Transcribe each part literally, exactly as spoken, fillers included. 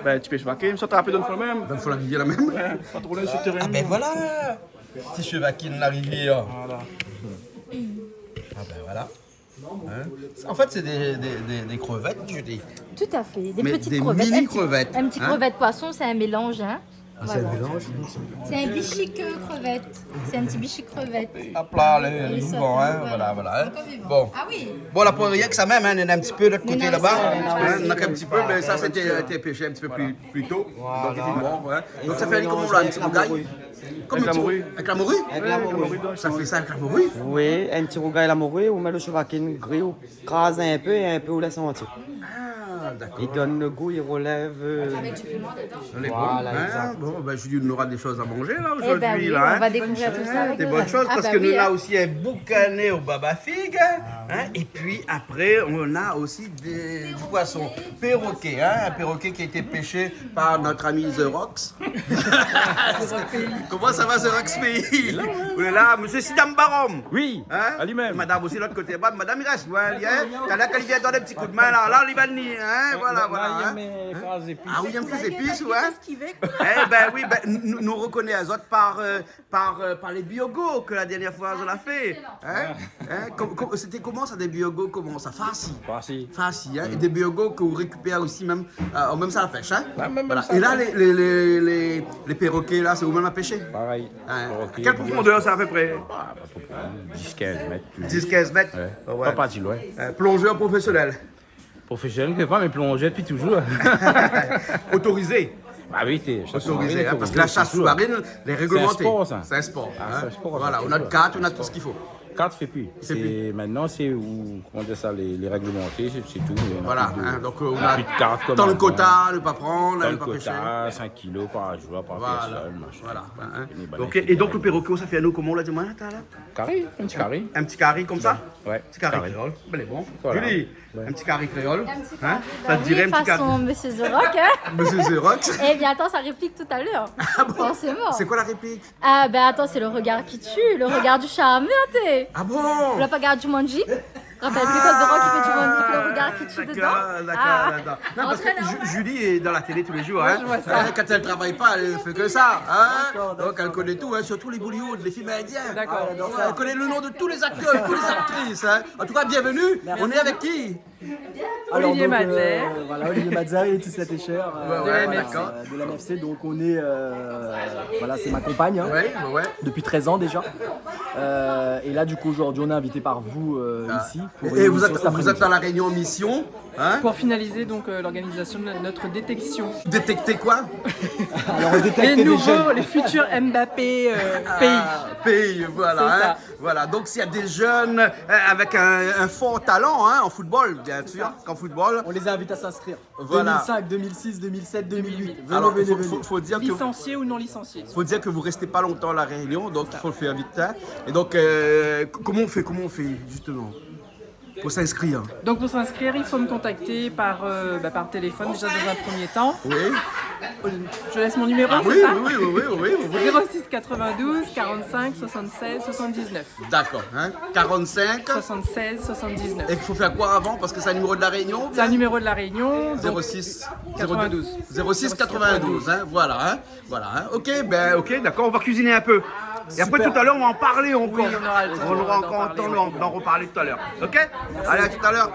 Bin, ti pèsh vakin, sa trap dann fon la mèm. Dann fon la rivièr la mèm. Ouais, pa tro loin si tèrin. Ah bin voilà. Ti shevakine la rivièr. Voilà. Ah bin voilà. Hein ? En fait, c'est des, des, des, des crevettes, je dis. Tout à fait, des petites crevettes. Mais des mini crevettes, hein ? Un petit crevette poisson, c'est un mélange, hein ? Ah, c'est un mélange. Voilà. C'est un bichique, euh, crevette. C'est un petit bichique crevette. Hop là, le, le vivant, hein, voilà, voilà, hein. Encore vivant. Bon. Ah oui. Bon, la poin rienk sa mèm, hein, néna in ti pé lot koté laba. Néna in ti pé. Hein, néna in ti pé, mé sa, sété, euh, été pêché un petit peu plus, plus tôt. Voilà. Donc, effectivement, ouais. Donc, sa fé koman la, in ti rougay ? Avèk la mori. Avèk la mori ? Avèk la mori. Sa fé sa avèk la mori ? Oui, in ti rougay la mori, ou mèt lo shevakine gri, ou kraz in pé, é in pé ou lès antié. Ah, d'accord. I donn lo gou, i relèv, euh, voilà, exact. Bon, ben, Julie, on aura des choses à manger, là, aujourd'hui, là, hein. Eh ben oui, on va découvrir tout ça avec nos invités. Des bonnes choses, parce que nous, on a aussi un boucané au baba fig, hein, et puis après, on a aussi des, du poisson perroquet, hein, un perroquet qui a été pêché par notre ami The Rocks. Koman sa va, The Rocks Pays ? Ou lé la, monsieur Sidam Barom. Oui, ali mèm. Madame osi lot koté. Bon, madame i rès, ouais, hein. Talèr kan li vien donn in ti koudmin la, la li va ni, hein, voilà, voilà, hein. Ah oui, i èm fé zépis, ouais. Eh ben oui, ben, nou, nou rokoné azot par, euh, par, euh, par lé biogo ke la dernièr foi zot la fé, hein. Excellent. Hein ? Kom-, kom-, sété koman sa, dé biogo, koman sa ? Farsi. Farsi. Farsi, hein. É dé biogo ke ou rékipèr osi mèm, euh, mèm sa la pèsh, hein. Ouais, mèm, mèm sa la pèsh. Voilà. É la, lé, lé, lé, lé, lé perroquets la, sé ou mèm la pèshé ? Parèy. Hein. Perroquet, perroquet. Kèl profondèr sa, a pé pré ? Ah, a pé pré diz, kinz mèt, toujour. Diz, kinz mèt ? Ouais. Ouais. Pa parti loin. Euh, plongeur professionnel. Professionnel, ke pa, mé plongeur dopi toujour. Autorisé. Ah oui, sé, sa, autorisé, hein, parce que la chasse sous-marine, lé réglementé. Sé in spor, sa. Sé in spor, hein. Ah, sé in spor, sa, toujour. Voilà, on a de cartes, on a tout ce qu'il faut. Kart i fé pi. I fé pi. Sé, mintnan, sé ou, koman dir sa, lé, lé réglemanté, sé, sé tou. Voilà, hein, donc, euh, on a pi de kart, koman, tant de quotas à ne pas prendre, à ne pas pêcher. Tant de quotas, cinq kilos par jour, par personne, machin. Voilà, hein. Ni bann filial. Ok, é donk, lo perroquet, sa fé anou koman, la, di amoin, la, talèr ? Kari, in ti kari. In ti kari konmsa ? Ouais, ti kari kréol. Bèl é bon. Voilà. Julie, in ti kari kréol. In ti kari, hein ? Sa te diré in ti kari ? Fason Monsieur The Rock, hein ? Monsieur The Rock. Eh bien, attends, sa réplik talèr. Ah bon ? Forcément. C'est quoi la réplique ? Ah, ben, attends, c'est le regard qui tue, le regard du charmeur, té. Ah bon ? Ou la pa gard Jumanji ? Rapèl aou ke The Rock i fé Jumanji, i fé le regard qui tue dedan. Ah, d'accord, d'accord. Non, parce que Ju-, Julie est dans la télé tous les jours, hein. Ouais, je vois ça. Hein, quand elle travaille pas, elle fait que ça, hein. D'accord, d'accord, d'accord. Donc, elle connaît tout, hein, surtout les Bollywood, les films indiens. D'accord. Ah, elle adore ça. Elle connaît le nom de tous les acteurs, toutes les actrices, hein. En tout cas, bienvenue. Merci. On est avec qui ? Alors, Olivier Mazère. Donc, euh, voilà, Olivier Mazère et Laetitia Tescher, euh, de la M F C. Ouais, ouais, d'accord. Euh, de la M F C. Donc, on est, euh, voilà, c'est ma compagne, hein, depuis treize ans déjà. Ouais, ouais, ouais. Euh, et là, du coup, aujourd'hui, on est invité par vous, euh, ici, pour une émission cet après-midi. Ah. Et, et vous êtes, vous êtes à La Réunion en mission, hein ? Pour finaliser, donc, euh, l'organisation de notre détection. Détecter quoi ? Alors, on détecte des jeunes. Les nouveaux, les futurs Mbappé, euh, pays. Ah, pays, voilà, hein. C'est ça. Voilà, donc s'il y a des jeunes, euh, avec un, un fort talent, hein, en football, bien sûr, qu'en football. C'est ça. On les invite à s'inscrire. Voilà. Deux mille cinq, deux mille six, deux mille sept, deux mille huit. Venez, venez, venez. Alors, faut, faut, faut dire que, licenciés ou non licenciés, faut dire que vous restez pas longtemps à La Réunion, donc il faut le faire vite, hein. C'est ça. Et donc, euh, c-, comment on fait, comment on fait, justement ? Pour s'inscrire. Donc, pour s'inscrire, il faut me contacter par, euh, bah, par téléphone, déjà dans un premier temps. Oui. Euh, je laisse mon numéro, c'est ça ? Ah oui, oui, oui. Zéro six quatre-vingt-douze quarante-cinq soixante-seize soixante-dix-neuf. D'accord, hein. Quarante-cinq. Soixante-seize soixante-dix-neuf. Et il faut faire quoi avant ? Parce que c'est un numéro de La Réunion, ou bien ? C'est un numéro de La Réunion, donc quatre-vingt-douze. Zéro six, zéro six quatre-vingt-douze, hein, voilà, hein. Voilà, hein. Ok, ben, ok, d'accord, on va cuisiner un peu. Et après, tout à l'heure, on va en parler encore. Super. Oui, on aura le temps d'en parler. On aura encore le temps d'en, d'en reparler tout à l'heure. Ok ? Merci. Allez, à tout à l'heure.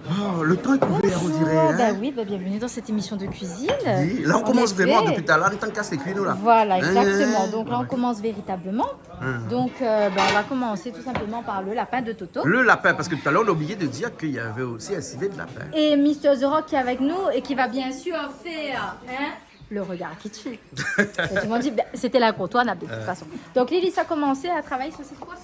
Oh, le temps est couvert, on dirait, hein ? Bonjour, bah oui, bah bienvenue dans cette émission de cuisine. Oui, là, on commence vraiment depuis tout à l'heure, on est en train de casser les cuisses, nous, là. En effet. Voilà, exactement. Hein ? Donc là, on commence véritablement. Hein. Donc, euh, bah, on va commencer tout simplement par le lapin de Toto. Le lapin, parce que tout à l'heure, on a oublié de dire qu'il y avait aussi un civet de lapin. Et Mister The Rock qui est avec nous et qui va bien sûr faire, hein, le regard qui tue. Et tu m'as dit, ben, c'était l'incontournable de toute façon. Euh. Donc, Lily, ça a commencé à travailler sur cette poisson.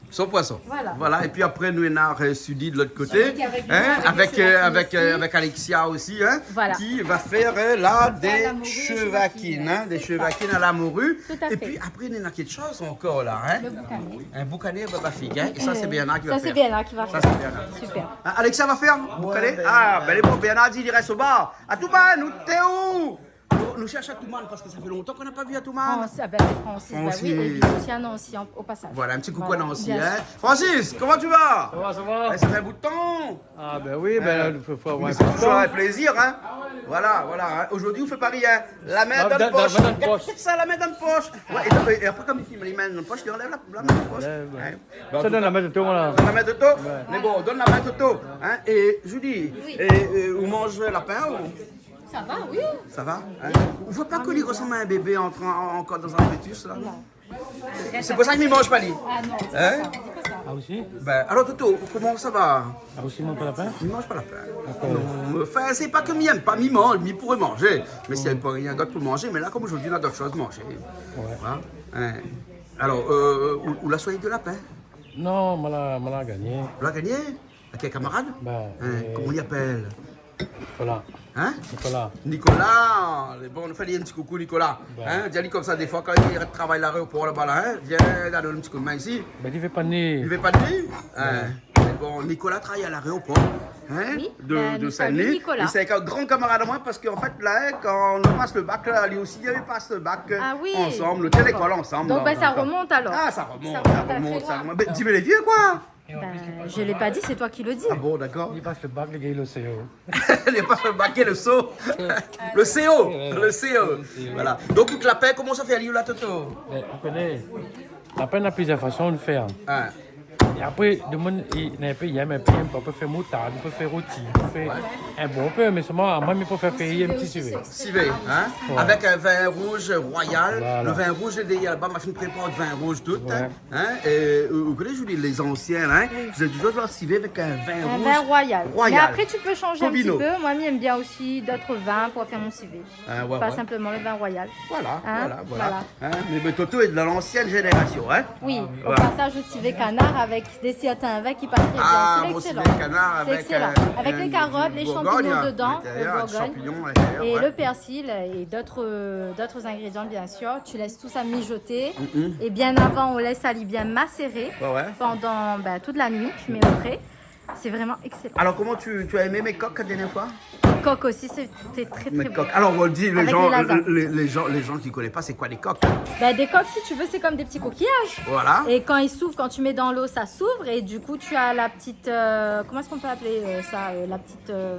Son poisson. Voilà. Voilà. Et puis après, nou néna, euh, Sudi de l'autre côté. Sudi qui est avec nous, avec, euh, avec, euh, avec Alexia aussi, hein, qui va faire, euh, là, des shevakines, hein, des shevakines à la morue. Voilà, des shevakines à la morue, c'est ça. Tout à fait. Et puis après, néna quelque chose encore là, hein. Le boucané. Un boucané à baba fig, hein. Et ça, c'est Bernard qui va faire. Euh, ça, c'est Bernard qui va faire. Ça, c'est Bernard. Super. Hein, Alexia va faire boucané ? Ouais, ben, ah, ben, lé bon, Bernard i di, li rès o bar. Atouba, nou té ou ? On cherche Atoumane parce que ça fait longtemps qu'on n'a pas vu Atoumane. Francis, ah ben, c'est Francis, bah oui, Francis. Et puis aussi à Nancy, en, au passage. Voilà, un petit coucou à Nancy, hein. Voilà, bien sûr. Francis, comment tu vas ? Ça va, ça va. Eh, ça fait un bout de temps. Ah ben oui, ben, euh, faut, faut avoir un peu de temps. Mais c'est toujours un plaisir, hein. Voilà, voilà, hein. Aujourd'hui, on fait pas rien. La main dans le poche. Ah, dans, dans, dans le poche. Regarde ça, la main dans le poche. Ouais, et, et après, comme il filme les mains dans le poche, il enlève la, la main dans le poche. Ouais, ouais. Hein. Bon, en tout cas, donn la min Toto, voilà. Donn la min Toto. Ouais. Mais bon, donn la min Toto, hein. Et Julie, oui, et, euh, ou manz lapin ou ? Ça va, oui. Ça va, hein ? Ou voi pa ke li resanm a un bébé en train, en, encore dans un fœtus, là ? Non. C'est pour ça que mi manz pa li. Ah non, c'est pas ça, c'est pas ça. Hein ? Ah, aussi ? Ben, alors, Toto, comment ça va ? Ah, aussi, manz pa lapin ? Mi manz pa lapin. D'accord. Non, enfin, c'est pas que mi èm pa, mi manz, mi pourrait manger. Mais si néna pa rien d'autre pour manger, mais là, comme aujourd'hui, on a d'autres choses à manger. Ouais. Hein ? Hein. Alors, euh, ou, ou la soigné de lapin ? Non, ma la, ma la gagné. Ou la gagné ? Avec un camarade ? Ben, hein, euh, comment il appelle ? Nicolas. Hein ? Nicolas. Nicolas, bon, nou fé ali un petit coucou, Nicolas. Ben. Hein, di ali comme ça, des fois, quand il travaille à l'aéroport là-bas, là, hein, viens, donne un petit coup de main ici. Ben, li vé pa ni. Li vé pa ni ? Ouais. Hein. Mais bon, Nicolas travaille à l'aéroport, hein, de, de Saint-Denis. Oui, ben, nou salue Nicolas. Et c'est un grand camarade à moi parce qu'en fait, là, hein, quand on passe le bac, là, lui aussi, il avait passé le bac, euh, ensemble, on était à l'école ensemble, donc, ben, ça remonte alors. Ah, ça remonte, ça remonte, ça remonte. Ben, dis-moi les vieux, quoi. Ben, je l'ai pas dit, c'est toi qui le dis. Ah bon, d'accord. Li pass le bac, li gingn le C O. Li pass le bac et le C O. Le C O, le C O. Voilà. Donc, tout lapin, comment ça fait, ali la, Toto ? Ben, ou koné, lapin na plizièr fason de fèr. Hein. É apré, demoun, i, na in pé i èm, in pé i èm pa. Ou pé fé moutard, ou pé fé roti, ou pé fé in bon pé, mé solman, moin, mi préfèr fé in ti sivé. Sivé, hein ? Ouais. Avec un vin rouge royal. Voilà. Le vin rouge, lé dèrièr laba, ma fine prépar vin rouge tout, hein. Ouais. Hein ? Et, euh, vous connaissez, je dis, les anciens, hein, ils faisaient toujours leur sivé avec un vin rouge royal. Un vin royal. Mais après, tu peux changer un petit peu. Moi, j'aime bien aussi d'autres vins pour faire mon sivé. Ah, ouais, ouais. Pas simplement le vin royal. Voilà, voilà, voilà. Hein ? Hein ? Mais, mais Toto est de l'ancienne génération, hein ? Oui, au passage, le sivé canard avec des, certains vins qui passent très bien. Ah, mon sivé canard avec, euh, du Bourgogne à l'intérieur, avec les carottes, les champignons dedans, le Bourgogne, à l'intérieur, ouais. Et le persil et d'autres, euh, d'autres ingrédients, bien sûr. Tu laisses tout ça mijoter. Mm. Et bien avant, on laisse ali bien macérer pendant, ben, toute la nuit, tu mets au frais. Ouais, ouais. C'est vraiment excellent. Alors, comment tu, tu as aimé mes coques la dernière fois ? Les coques aussi, c'était très, très bon. Mes coques. Alors, on dit, les gens, les, les gens, les gens qui connaissent pas, c'est quoi des coques ? Ben, des coques, si tu veux, c'est comme des petits coquillages. Voilà. Et quand ils s'ouvrent, quand tu mets dans l'eau, ça s'ouvre. Et du coup, tu as la petite, euh, comment est-ce qu'on peut appeler, euh, ça, euh, la petite, euh,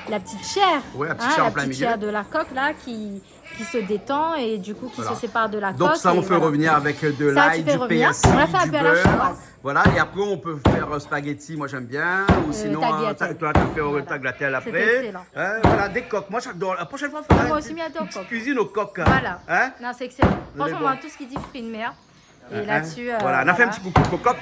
la petite chair, hein, la petite chair de la coque, là, qui, qui se détend et du coup qui se sépare de la coque. Voilà. Donc ça, on fait revenir avec de l'ail, du persil, du beurre. Ça, tu fais revenir. On la fait un peu à la chinoise. Voilà, et après, on peut faire, euh, spaghetti, moi j'aime bien, ou sinon, euh, tagliatelle. Euh, tagliatelle. Toi, tu fais, euh, tagliatelle après. Voilà. C'était excellent. Hein, voilà, des coques. Moi, j'adore. La prochaine fois, on fera une petite, une petite cuisine aux coques. Moi aussi, mi ador coq. Voilà. Hein ? Non, c'est excellent. Franchement, moi, tout ce qui dit fruits de mer, et là-dessus, euh, voilà. Hein, hein. Voilà, on a fait un petit coucou au coq.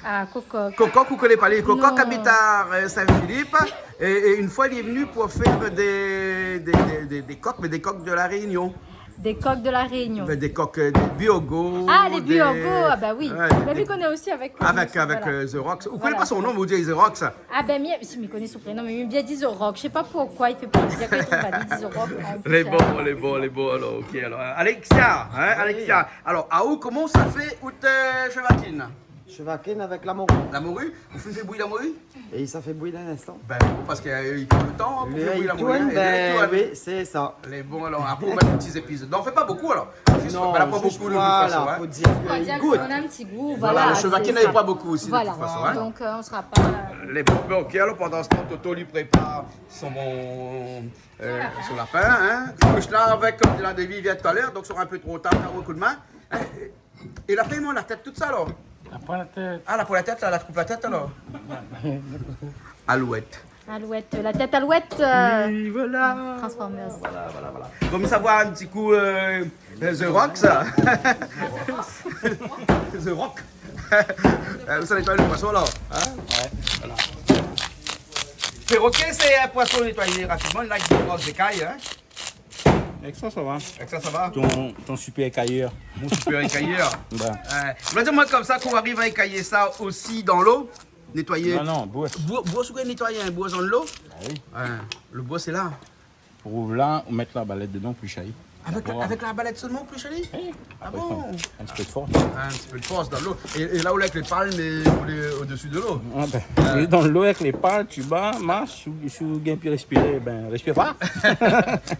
Ah, Kokok. Kokok, ou koné pa li ? Kokok abit a, euh, Saint-Philippe. Et, et une fois, il est venu pour faire des, des, des, des, des coques, mais des coques de La Réunion. Des coques de La Réunion. Mais des coques, euh, des burgos, ah, les burgos, ah bah oui. Ouais, des, des, avec, euh, The Rocks. Ou koné pa son nom, ou di The Rocks. Ah ben, mi, si, mi koné son prénom, mé mi èm bien di The Rock. Je sais pas pourquoi, il fait plaisir quand on va dire The Rock. Lé bon, lé bon, lé bon, alors, ok, alors, Alexia, hein, Alexia. Oui. Alors, aou, koman sa fé out, euh, shevakine ? Shevakine avec la morue. La morue ? Ou fé bouyi la morue ? Et ça fait bouillir un instant. Ben, bon, parce que, euh, il tourne le temps, hein, pour faire bouillir la morue, hein, et là, il tourne, ben oui, c'est ça. Lé bon, alors, après, on met des petits épices dedans. On fait pas beaucoup, alors. Juste, non, ben, là, pas juste beaucoup, de toute façon, hein. Voilà, pour dire qu'il goûte. On a un petit goût, voilà, le shevakine, il y en a pas beaucoup aussi, de toute façon, hein. Voilà. Donc, euh, on sera pas, euh, lé bon. Bon, ok, alors, pendant ce temps, Toto lui prépare son, euh, son lapin, hein. Parce que là, avec, comme l'a dit, il vient tout à l'heure, donc, sera un peu trop tard, on a un coup de main. Hein, é la pèyman la tèt tout sa, alor ? La pran la tèt. Ah, la pran la tèt, la, la koup la tèt, alor ? Alouette. Alouette, la tête Alouette, euh, oui, voilà. Transformers. Voilà, voilà, voilà. Bon, sa voi in ti kou, euh, The Rock, sa. The Rock. Euh, sa nétoy le poisson, la. Hein ? Ouais. Voilà. Perroquet, sé in poisson nétoyé rapidman. La, i pran dé kay, hein. Avec ça, ça va. Avec ça, ça va ? Ton, ton super écailleur. Mon super écailleur. Ben. Euh, ou va dir amoin konmsa, kan ou ariv a ékayé sa osi dan lo, nétoyé. Non, non, bros. Bro-, bros, ou nétoy in bros dan lo ? Ah oui. Ouais, le bros lé la. Pou ouv la, ou mèt la balèt dedan, pou li shay. Avèk, avèk la balèt solman ou pé pèsh ali ? Oui. Ah bon ? Apré, fo in ti pé de fors. Ah, in ti pé de fors dan lo. É, é la ou lé avèk lé pal, mé ou lé odsi de lo. Ah bin, ou lé dan lo avèk lé pal, tiba, marsh, si ou, si ou gingn pi réspiré, bin, réspir pa.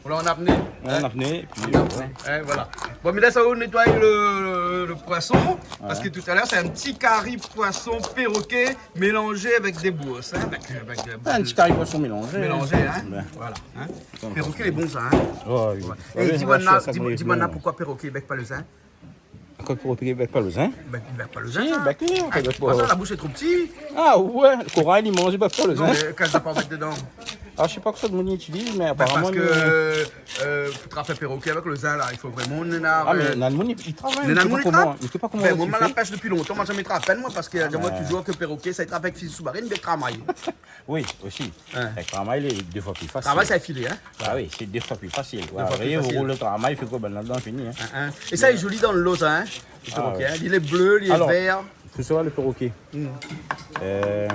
Ou lé an apné. Ou lé an apné, épi, voilà. Bon, mé la, sa va nétoy le, le, le poisson, parce que tout à l'heure, c'est un petit cari poisson perroquet mélangé avec des bourses, hein, avec, avec, euh, in ti kari poisson mélanzé. Mélanzé, hein. Voilà, hein. Perroquet, lé bon sa, hein. Ouais, oui. É di amoin, di amoin, poukoi perroquet i bèk pa le zin ? Kan perroquet i bèk pa le zin ? Bèk, i bèk pa le zin, sa. Si, bèk, oui, an fèt, la boush lé tro pti. Ah ouais, le koray i manz pa le zin. Non, mé kan sa pa mèt dedan. Ah, mi koné pa kosa le moun i itiliz, mé aparaman, parske, euh, pou trap in perroquet avèk le zin la, i fo vréman, néna, ah, mé néna le moun i travay, mi koné pa koman i fé. Bin, moin la pèsh dopi lontan, moin la zamé trap in, moin, parske mi di amoin touzour ke perroquet sa i trap avèk fizi soumarine, bien ke tramay. Oui, osi. Avèk tramay lé dé foi pli fasil. Tramay sa i filé, hein. Ah oui, sé dé foi pli fasil. Dé foi pli fasil. Voilà, ou roul le tramay, fé koi, bin, la dan, fini, hein. É sa lé zoli dan lo sa, hein. Le perroquet, hein. Li lé blé, li lé vèr. Alor, fo savoir le perroquet. Euh,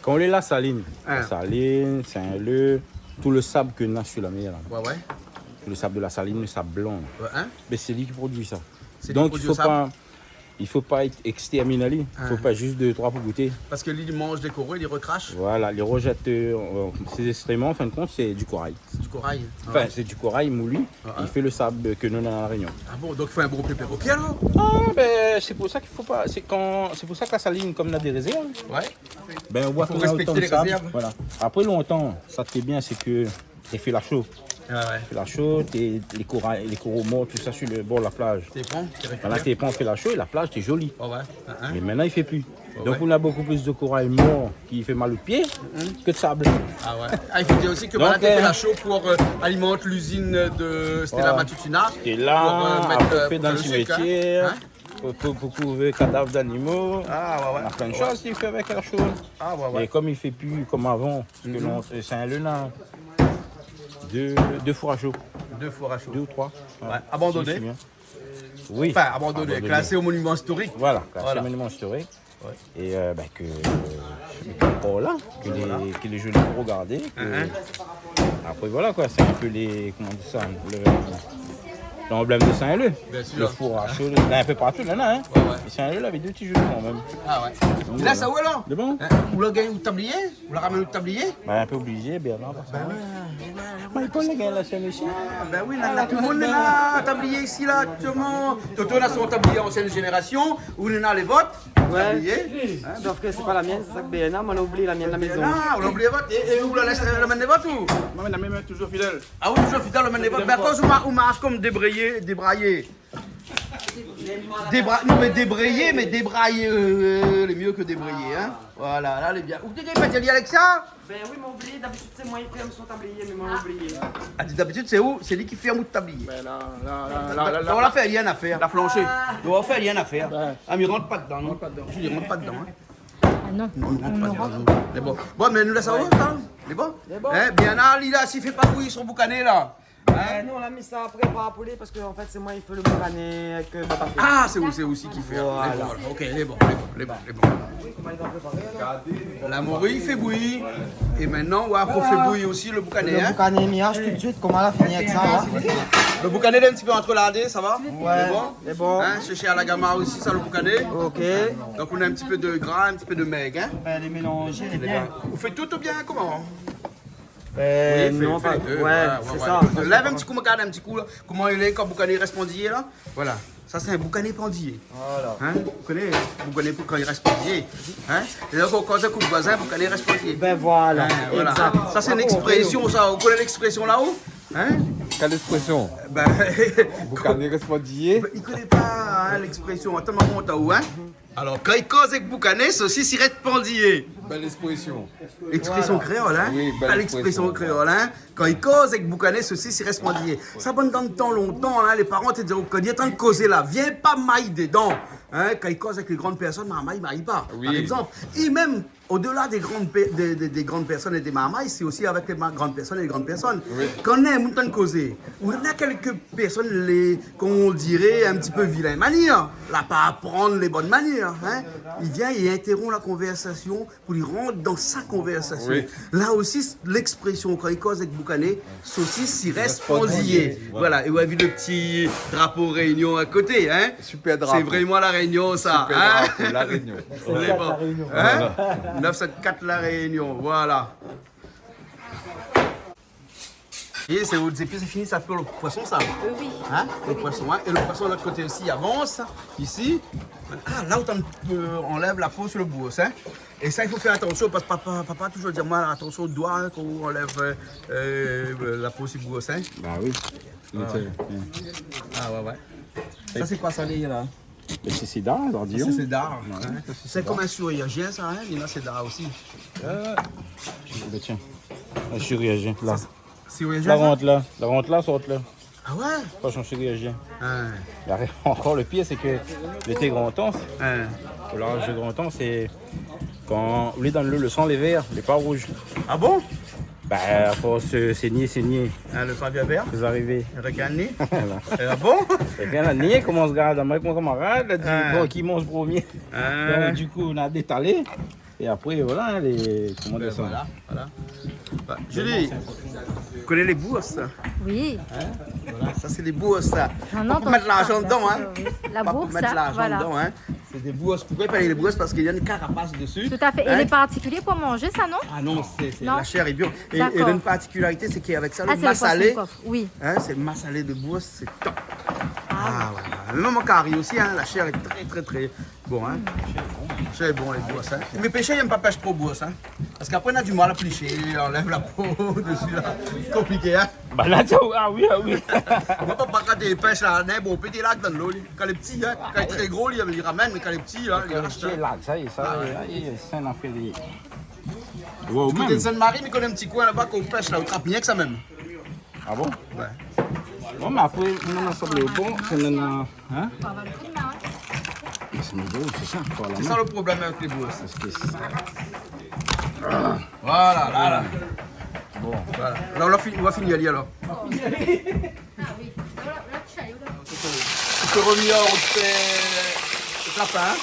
kan ou lé La Saline, La Saline, Saint-Leu, tout le sab ke néna su la mèr la. Ouais, ouais. Tout le sab de La Saline, le sab blan. Ouais, hein. Bin sé li ki produi sa. Donk i fo pa, i fo pa èk-, èkstèrmin ali. I fo pa zis dé, troi pou gouté. Parske li, li manz dé koray, li rekrash. Voilà, li rojèt, euh, sé zéskréman, an fin de kont, sé du koray. Sé du koray. Anfin, sé du koray mouli. I fé le sab ke nou néna La Rényon. Ah bon, donk i fo in bon pé perroquet alor ? Ah bin, sé pou sa k'i fo pa, sé kan, sé pou sa ke La Saline, kom néna dé rézèrv, bin, ou voi ke néna otan de sab. Voilà. Apré, lontan, sa té bien, sé ke té fé la sho. Ah ouais. Té fé la sho, té, lé koray, lé koray mor, tout sa, su le bor la plaz. Té pran, té rékipèr. Voilà, té pran, fé la sho, é la plaz té zoli. Ouais, ouais. Mé koméla i fé pi. Donk, ou néna bokou plis de koray mor ki fé mal o pié ke de sab. Ah ouais. Ah, i fo dir osi ke, donk, voilà, té fé la sho pou, euh, alimant lizine de Stella Matutina. Voilà. Stella, pou, euh, mèt, apré, euh, fé dan le simetièr, hein, pou, pou, pou kouv kadav d'animo. Ah ouais, ouais. Néna plin de shoz ki fé avèk la sho. Ah ouais, ouais. Mé kom i fé pi kom avan, parske non, sé, sé in lona. Dé, dé four a sho. Dé four a sho. Dé ou troi. Ouais. Abandoné. Si, si, bien. Oui. Anfin, abandoné, abandonné. Klasé o moniman istorik. Voilà, klasé o moniman istorik. Ouais. É, euh, bin, ke, euh, ke lé, ke lé zoli pou rogardé, ke, apré, voilà, koi, sé in pé lé, koman i di sa, le, lanblèm de Saint-Leu. Bien sûr. Le four a sho, néna in pé partou, néna, hein. Ouais, ouais. É Saint-Leu, lavé dé ti zoli kan mèm. Ah ouais. Donk, la, voilà. Sa ou alor ? Sé bon ? Hein, ou la gingn out tablié ? Ou la ramèn out tablié ? Bin, in pé oblizé, bien, non, forséman. Bin ouais, ouais, ouais. Mé Paul, le gars, la shèn osi. Ah, bin oui, la, la, tout le moun néna tablié isi, la, aktièlman. Toto néna son tablié ansièn zénérasion, ou néna lé vot, tablié. Hein ? Sof ke sé pa la mienne, sé sa ke Béna, moin la oubli la mienne la maison. Ah, ou la oubli vot, é, é ou la lès, euh, la mèn lé vot ou ? Moin, la mèm, touzour fidèl. Ah oui, touzour fidèl, la mèn lé vot. Mé akoz ou ma-, ou marsh kom débrayé, débrayé. Débra-, non, mé débrayé, mé débrayé, euh, lé myé ke débrayé, hein. Voilà, la, lé bien. Ou té gingn pa di ali Alexia ? Bin oui, moin la oubli. D'abitid sé moin i fé son tablié, mé moin la oubli. Ah, d'abitid sé ou, sé li ki fé out tablié. Bin la, la, la, la, la, la, la fé rien a fèr. La flanché. Ou la fé rien a fèr. Bin. Ah, mé rant pa dedan, non ? Rant pa dedan. Julie, rant pa dedan, hein. Ah non. Non, rant pa dedan, non. Mé bon. Bon, mé nou lès sa, hein ? Lé bon ? Lé bon. Hein, bien, la, li la, si fé pa bouyi son boukané, la. Hein ? Euh, non, la mi sa préparé pou li parske an fèt sé moin i fé le boukané avèk, euh, papa. Ah, sé ou, sé ou osi ki fé. Voilà. Lé bon, OK, lé bon, lé bon, lé bon, lé bon. La mori i fé bouyi. É mintnan, ou va fé bouyi osi le boukané, hein ? Le boukané, mi ash tout de suite, koman la fini avèk sa, hein ? Le boukané lé in ti pé antreladé, sa va ? Ouais, lé bon. Hein, shèrsh a la gama osi, sa, le boukané. OK. Donk, ou néna in ti pé de gra, in ti pé de mèg, hein ? Bin, lé mélanzé, lé bien. Ou fé tout oubien koman ? Euh, oui, non, fé, pa, fé lé dé. Ouais, sé sa. Lèv in ti kou, gard in ti kou, la. Koman i lé, kan boukané i rès pandiyé, la ? Voilà. Sa, sé in boukané pandiyé. Voilà. Hein ? Ou koné, boukané pou kan i rès pandiyé. Hein ? É la, kan ou koz èk out voizin, boukané i rès pandiyé. Bin voilà. Hein, voilà. Exact. Sa, sé in éksprésyon, sa. Ou koné léksprésyon, la, ou ? Hein ? Kèl éksprésyon ? Bin, boukané i rès pandiyé. Bin, i koné pa, hein, léksprésyon. Atann, ma mont aou, hein ? Alor, kan i koz èk boukané, sosis i rès pandiyé. Bèl éksprésyon. Éksprésyon kréol, hein ? Oui, bèl éksprésyon kréol, hein ? Kan i koz èk boukané, sosis i rès pandiyé. Sa, bann dan tan lontan, hein, lé paran té di, kan i antann kozé la, vien pa may dedan. Hein, kan i koz èk lé grann pèrsone, marmay, may pa, par égzanp. Oui. É mèm, Au-delà des grandes pe-, des, des, des grandes personnes et des marmailles, c'est aussi avec les ma-, grandes personnes et les grandes personnes. Oui. Kan néna moun tann kozé, ou néna kèlk pèrsone, les, comme on dirait, un petit peu vilain manière, la pa aprann les bonnes manières, hein. Il vient et interrompt la conversation pou li rant dan sa konvèrsasion. Oui. La osi, s-, lèksprésyon, kan i koz avèk boukané, sosis i rès panziyé. Voilà. É ou la vi le ti drapo Réunion a koté, hein ? Super drapo. Sé vréman La Réunion, sa, hein ? Super drapo, La Réunion. Sé bon. Voilà. Hein ? Neuf sept quatre La Réunion, voilà. É sé, ou di, pi sé fini, sa fé le poisson, sa. Euh, oui. Hein ? Le poisson, hein. É le poisson, lot koté osi, i avans, isi. Ah, la ou tann, euh, anlèv la po su le bouros, hein. É sa, i fo fé atansion, parske papa, papa la toujour di amoin, atansion o doi, hein, kan ou anlèv, euh, euh, la po su le bouros, hein. Bah oui. Ah ouais. Ah ouais, ouais. Sa, sé koi sa, lé la ? Mé sé sédar, la di. Sa, sé sédar, hein. Ouais, sa, sé sédar. Sé konm in siriyajien, sa, hein. Néna sédar osi. Euh. Bin, tiens. In siriyajien, la. Sa, sé siriyajien, sa ? La rant la, la rant la, sort la. Ah ouais ? Poisson siriyajien. Hein. La ré-, ankor le pir, sé ke lété Grand Anse. Hein. Au large de Grand Anse, sé kan ou lé dan dolo, le san lé vèr, lé pa rouz. Ah bon ? Bah, a fors, euh, sénié, sénié. Ah, le pavé vèr ? Sé arivé. Rekin ni ? Voilà. Ah bon ? Rekin la ni, koman sa gard, moin, mon kamarad la di, ah, bon, ki manz promié ? Ah. Donk, du kou, nou la détalé. É apré, voilà, hein, lé, koman dir sa ? Voilà, voilà. Bah, Julie, ou koné lé bours, sa ? Oui. Hein ? Voilà, sa, sé lé bours, sa. Non, non, pa pou mèt larzan dedan, hein. La bours, sa, voilà. Pa pou mèt larzan dedan, hein. Sé dé bours. Poukosa i apèl lé bours ? Parske néna in karapas dési. Tout à fait. Hein ? É lé partikilié pou manzé, sa, non ? Ah non, sé, sé, la shèr lé bien. D'accord. É, é néna in partikilarité, sé k'avèk sa, ah, le masalé, le poisson coffre. Oui. Hein, sé masalé de bours, sé top. Ah, voilà. Mèm an kari osi, hein, la shèr lé trè, trè, trè bon, hein. Sé bon, lé bours, hein. Mé pèshèr i èm pa pèsh tro bours, hein. Parske apré, nou na di mal a plishé, anlèv la po dési, la. Konpliké, hein. Bah, la, sa, ah oui, ah oui. Moin, papa, kan té pèsh la, néna bonpé té la dan dolo, li. Kan lé pti, hein. Kan lé trè gro, li, li ramèn, mé kan lé pti, la, li rash, hein. Kan lé pti, la, sa y est, sa, ah ouais, sa y est, sé in afèr de... Wow, mèm. Du koté de Sainte-Marie, mi koné in ti koin laba, kan ou pèsh la, ou trap rienk sa mèm. Ah bon ? Ouais. Bon, mé apré, nou na sanblé o bon, sé nou na, hein ? Fo avoir le kou d'min, ouais. Mé sé nouvo, sé sa, fo avoir la min. Sé sa le problèm avèk lé bours. Parske sé sa. Voilà, la, la. Bon. Voilà. La, ou la fini, ou la fini, alé, alor. Ah oui. La, la, la, tchayo, la. Tu peux revenir au, euh, au lapin, hein ?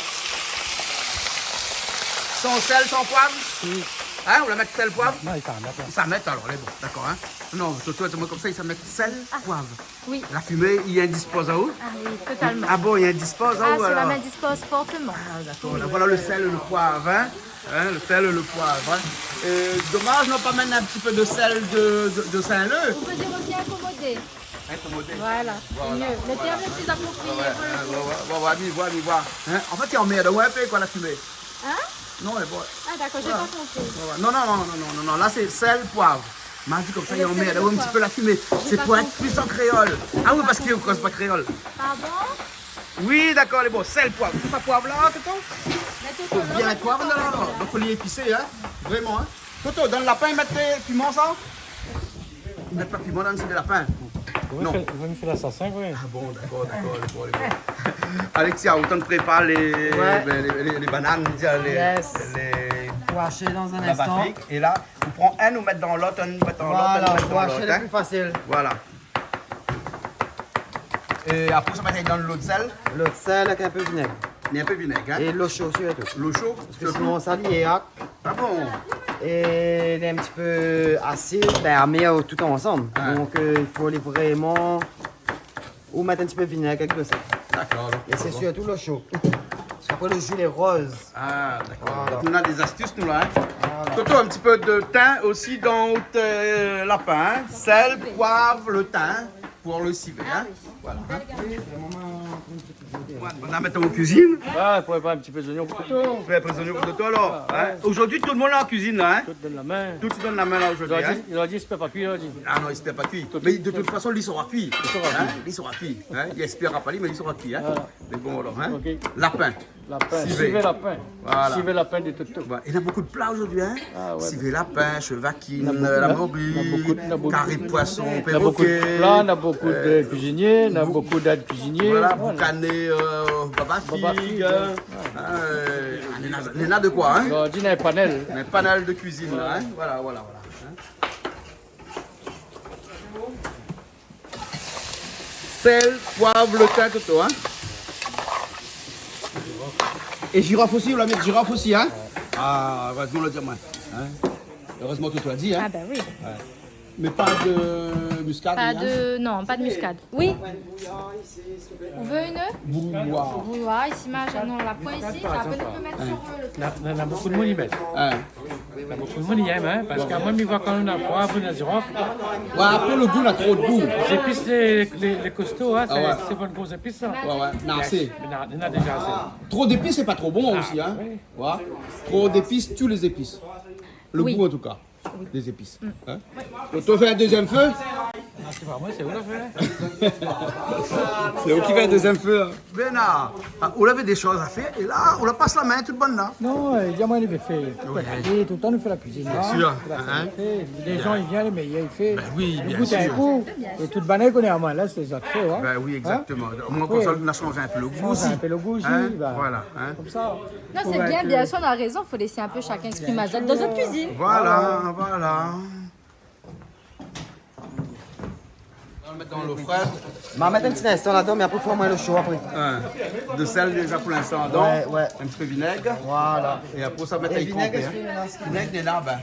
Sans sel, sans poivre ? Oui. Hein, ou la mèt sel, poivre ? Non, i sa mèt, la. I sa mèt, alor, lé bon, dakor, hein ? Non, toi, toi, dis-moi comme ça, i sa mèt sel, poivre. Ah. Oui. La fimé, i indispoz aou ? Ah oui, totalman. Ah bon, i indispoz aou, alor ? Ah, cela m'indispose fortement. Ah, dakor. Oui, oui. La, voilà le sel, le poivre, hein ? Hein, le sel, le poivre, hein ? Euh, domaz, nou la pa mèt in ti pé de sel de, de, de Saint-Leu. Ou pé dir osi inkomodé. Inkomodé. Voilà, sé mié. Voilà. Le terme le plus approprié, ouais, pour le coup. Ouais, ouais, ouais, ouais, mi voi, mi voi. Hein ? An fèt, i anmèrd aou in pé, koi, la fimé. Hein ? Non, mé bon. Ah, dakor, j'ai pas compris. Ouais, ouais. Non, non, non, la sé sel, poiv. Ma di konmsa, i anmèrd aou in ti pé la fimé. Sé pou èt plis an kréol. J'ai pas compris. Ah oui, parske ou koz pa kréol. Pardon ? Oui, dakor, lé bon. Sel, poiv. Tout sa poiv la, Toto ? Mé Toto, fo bien mèt poiv dedan, alor. Donk, fo li épisé, hein. Vréman, hein. Toto, dann lapin, i mèt piman, sa ? I mèt pa piman dann sou lapin. Non. Ou vé fé, ou vé fé lasasin, oui. Ah bon, dakor, dakor, lé bon, lé bon. Alexia, ou tann prépar lé, ouais, ben, lé, lé, lé banane, lé, yes, lé... Pou ashé dann in instan. Babafrik. É la, ou pran inn, ou mèt dann lot, inn, ou mèt dann lot, inn, ou mèt dann lot, hein. Voilà, pou ashé, lé pli fasil. Voilà. É apré, sa va èt dann dolo sèl. Dolo sèl avèk in pé vinèg. Mé in pé vinèg, hein. É dolo sho sirtou. Dolo sho, sirtou. Parske sinon, sa, li lé ak. Ah bon ? É li lé in ti pé asid, ben, amèr, tout ansanm. Ah. Donk, euh, i fo alé vréman ou mèt in ti pé vinèg avèk dolo sèl. Dakor, donk, sé bon. É sé sirtou dolo sho. Parske apré, lo ji lé roz. Ah, dakor. Voilà. Donk, nou na dé zastis, nou, la, hein. Voilà. Toto, in ti pé de tin osi dann out, euh, lapin, hein. Sèl, poiv, lo tin, pou lo sivé, hein. Ah oui. Voilà, hein. Bèl gaz. Ouais, nou va mèt an kuizine. Ah, pou prépar in ti pé zoignon pou Toto. Pou prépar zoignon pou Toto, alor, hein. Ouais. Zordi, tout lo moun lé an kuizine, la, hein. Tout i donn la min. Tout i donn la min, la, zordi, hein. Li la di, li la di, li èspèr pa kui, li la di. Ah non, li èspèr pa kui. Mé de tout fason, li sora kui. Li sora kui. Hein, li sora kui, hein. Li èspèr pa li, mé li sora kui, hein. Voilà. Mé bon, alor, hein. Ok. Lapin. Lapin, sivé. Sivé lapin. Voilà. Sivé lapin de Toto. Ouais. Néna bonpé de pla zordi, hein. Ah ouais. Sivé lapin, shevakine, la mori, kari poison, pèroké. Néna bonpé de pla, néna bonpé de kuizinié, néna bonpé d'èd kuizinié. Voilà, boukané, euh, babafig, babafig, hein. Ouais. Hein, euh, Néna, néna de koi, in ? Zordi néna in panèl. In panèl de kuizine la, in ? Voilà, voilà, voilà. In ? Sèl, poiv, lo tin, Toto, in ? É zirof osi, ou la mèt zirof osi, in ? A, érèzman, ou la di amoin. In ? Érèzman, Toto la di, in ? A ba oui. Ouais. Mé pa de miskad, rien ? Pa de, non, pa de miskad. Oui. Ou vé inn ? Brouilloire. Brouilloire, isi, ma, non, la poin isi, apré nou pé mèt sur, euh, le... Na, na, na bonpé d'moun i mèt. In. Na bonpé d'moun i èm, in, parske moin, mi voi kan néna poiv, néna zirof. Ouais, apré, lo gou, na tro d'gou. Zépis, lé, lé, lé kosto, in, sé, sé pa in gro zépis, sa. Ouais, ouais, na asé. Mé na, na déza asé. Tro d'épis, sé pa tro bon osi, in. Oui. Ouais. Tro d'épis, tu lé zépis. Lo gou, an tou ka. Oui. Dé zépis. In ? Ou la fé in dézièm fé ? A, sé pa moin, sé ou la fé. Sé ou ki fé in dézièm fé, in ? Bénard, a, ou lavé dé shoz a fèr, é la, ou la pas la min tout bann la. Non, euh, di amoin, li vé fé. Oui. É toultan, nou fé la kuizine, in. Bien sûr, in. Lé zan i vien, lé méyèr i fé. Ben oui, bien sûr. Gout in kou, é tout bann i koné amoin, la, sé zot i fé, in. Ben oui, exactement. Omoin, konmsa, nou la shanj in pé lo gou osi. Shanj in pé lo gou osi, ben, voilà, in. Konmsa. Non, sé bien, bien sûr, ou na rézon, fo lès in pé shakinn éksprim azot dan zot kuizine. Voilà, voilà. Nou va mèt dan lo frèsh. Ma mèt in ti linstan ladan, mé apré, fo amoin lo sho apré. In. De sèl déza pou linstan ladan. Ouais, ouais. In ti pé vinèg. Voilà. É apré, sa va mèt in pé vinèg, in. Vinèg, néna, ben.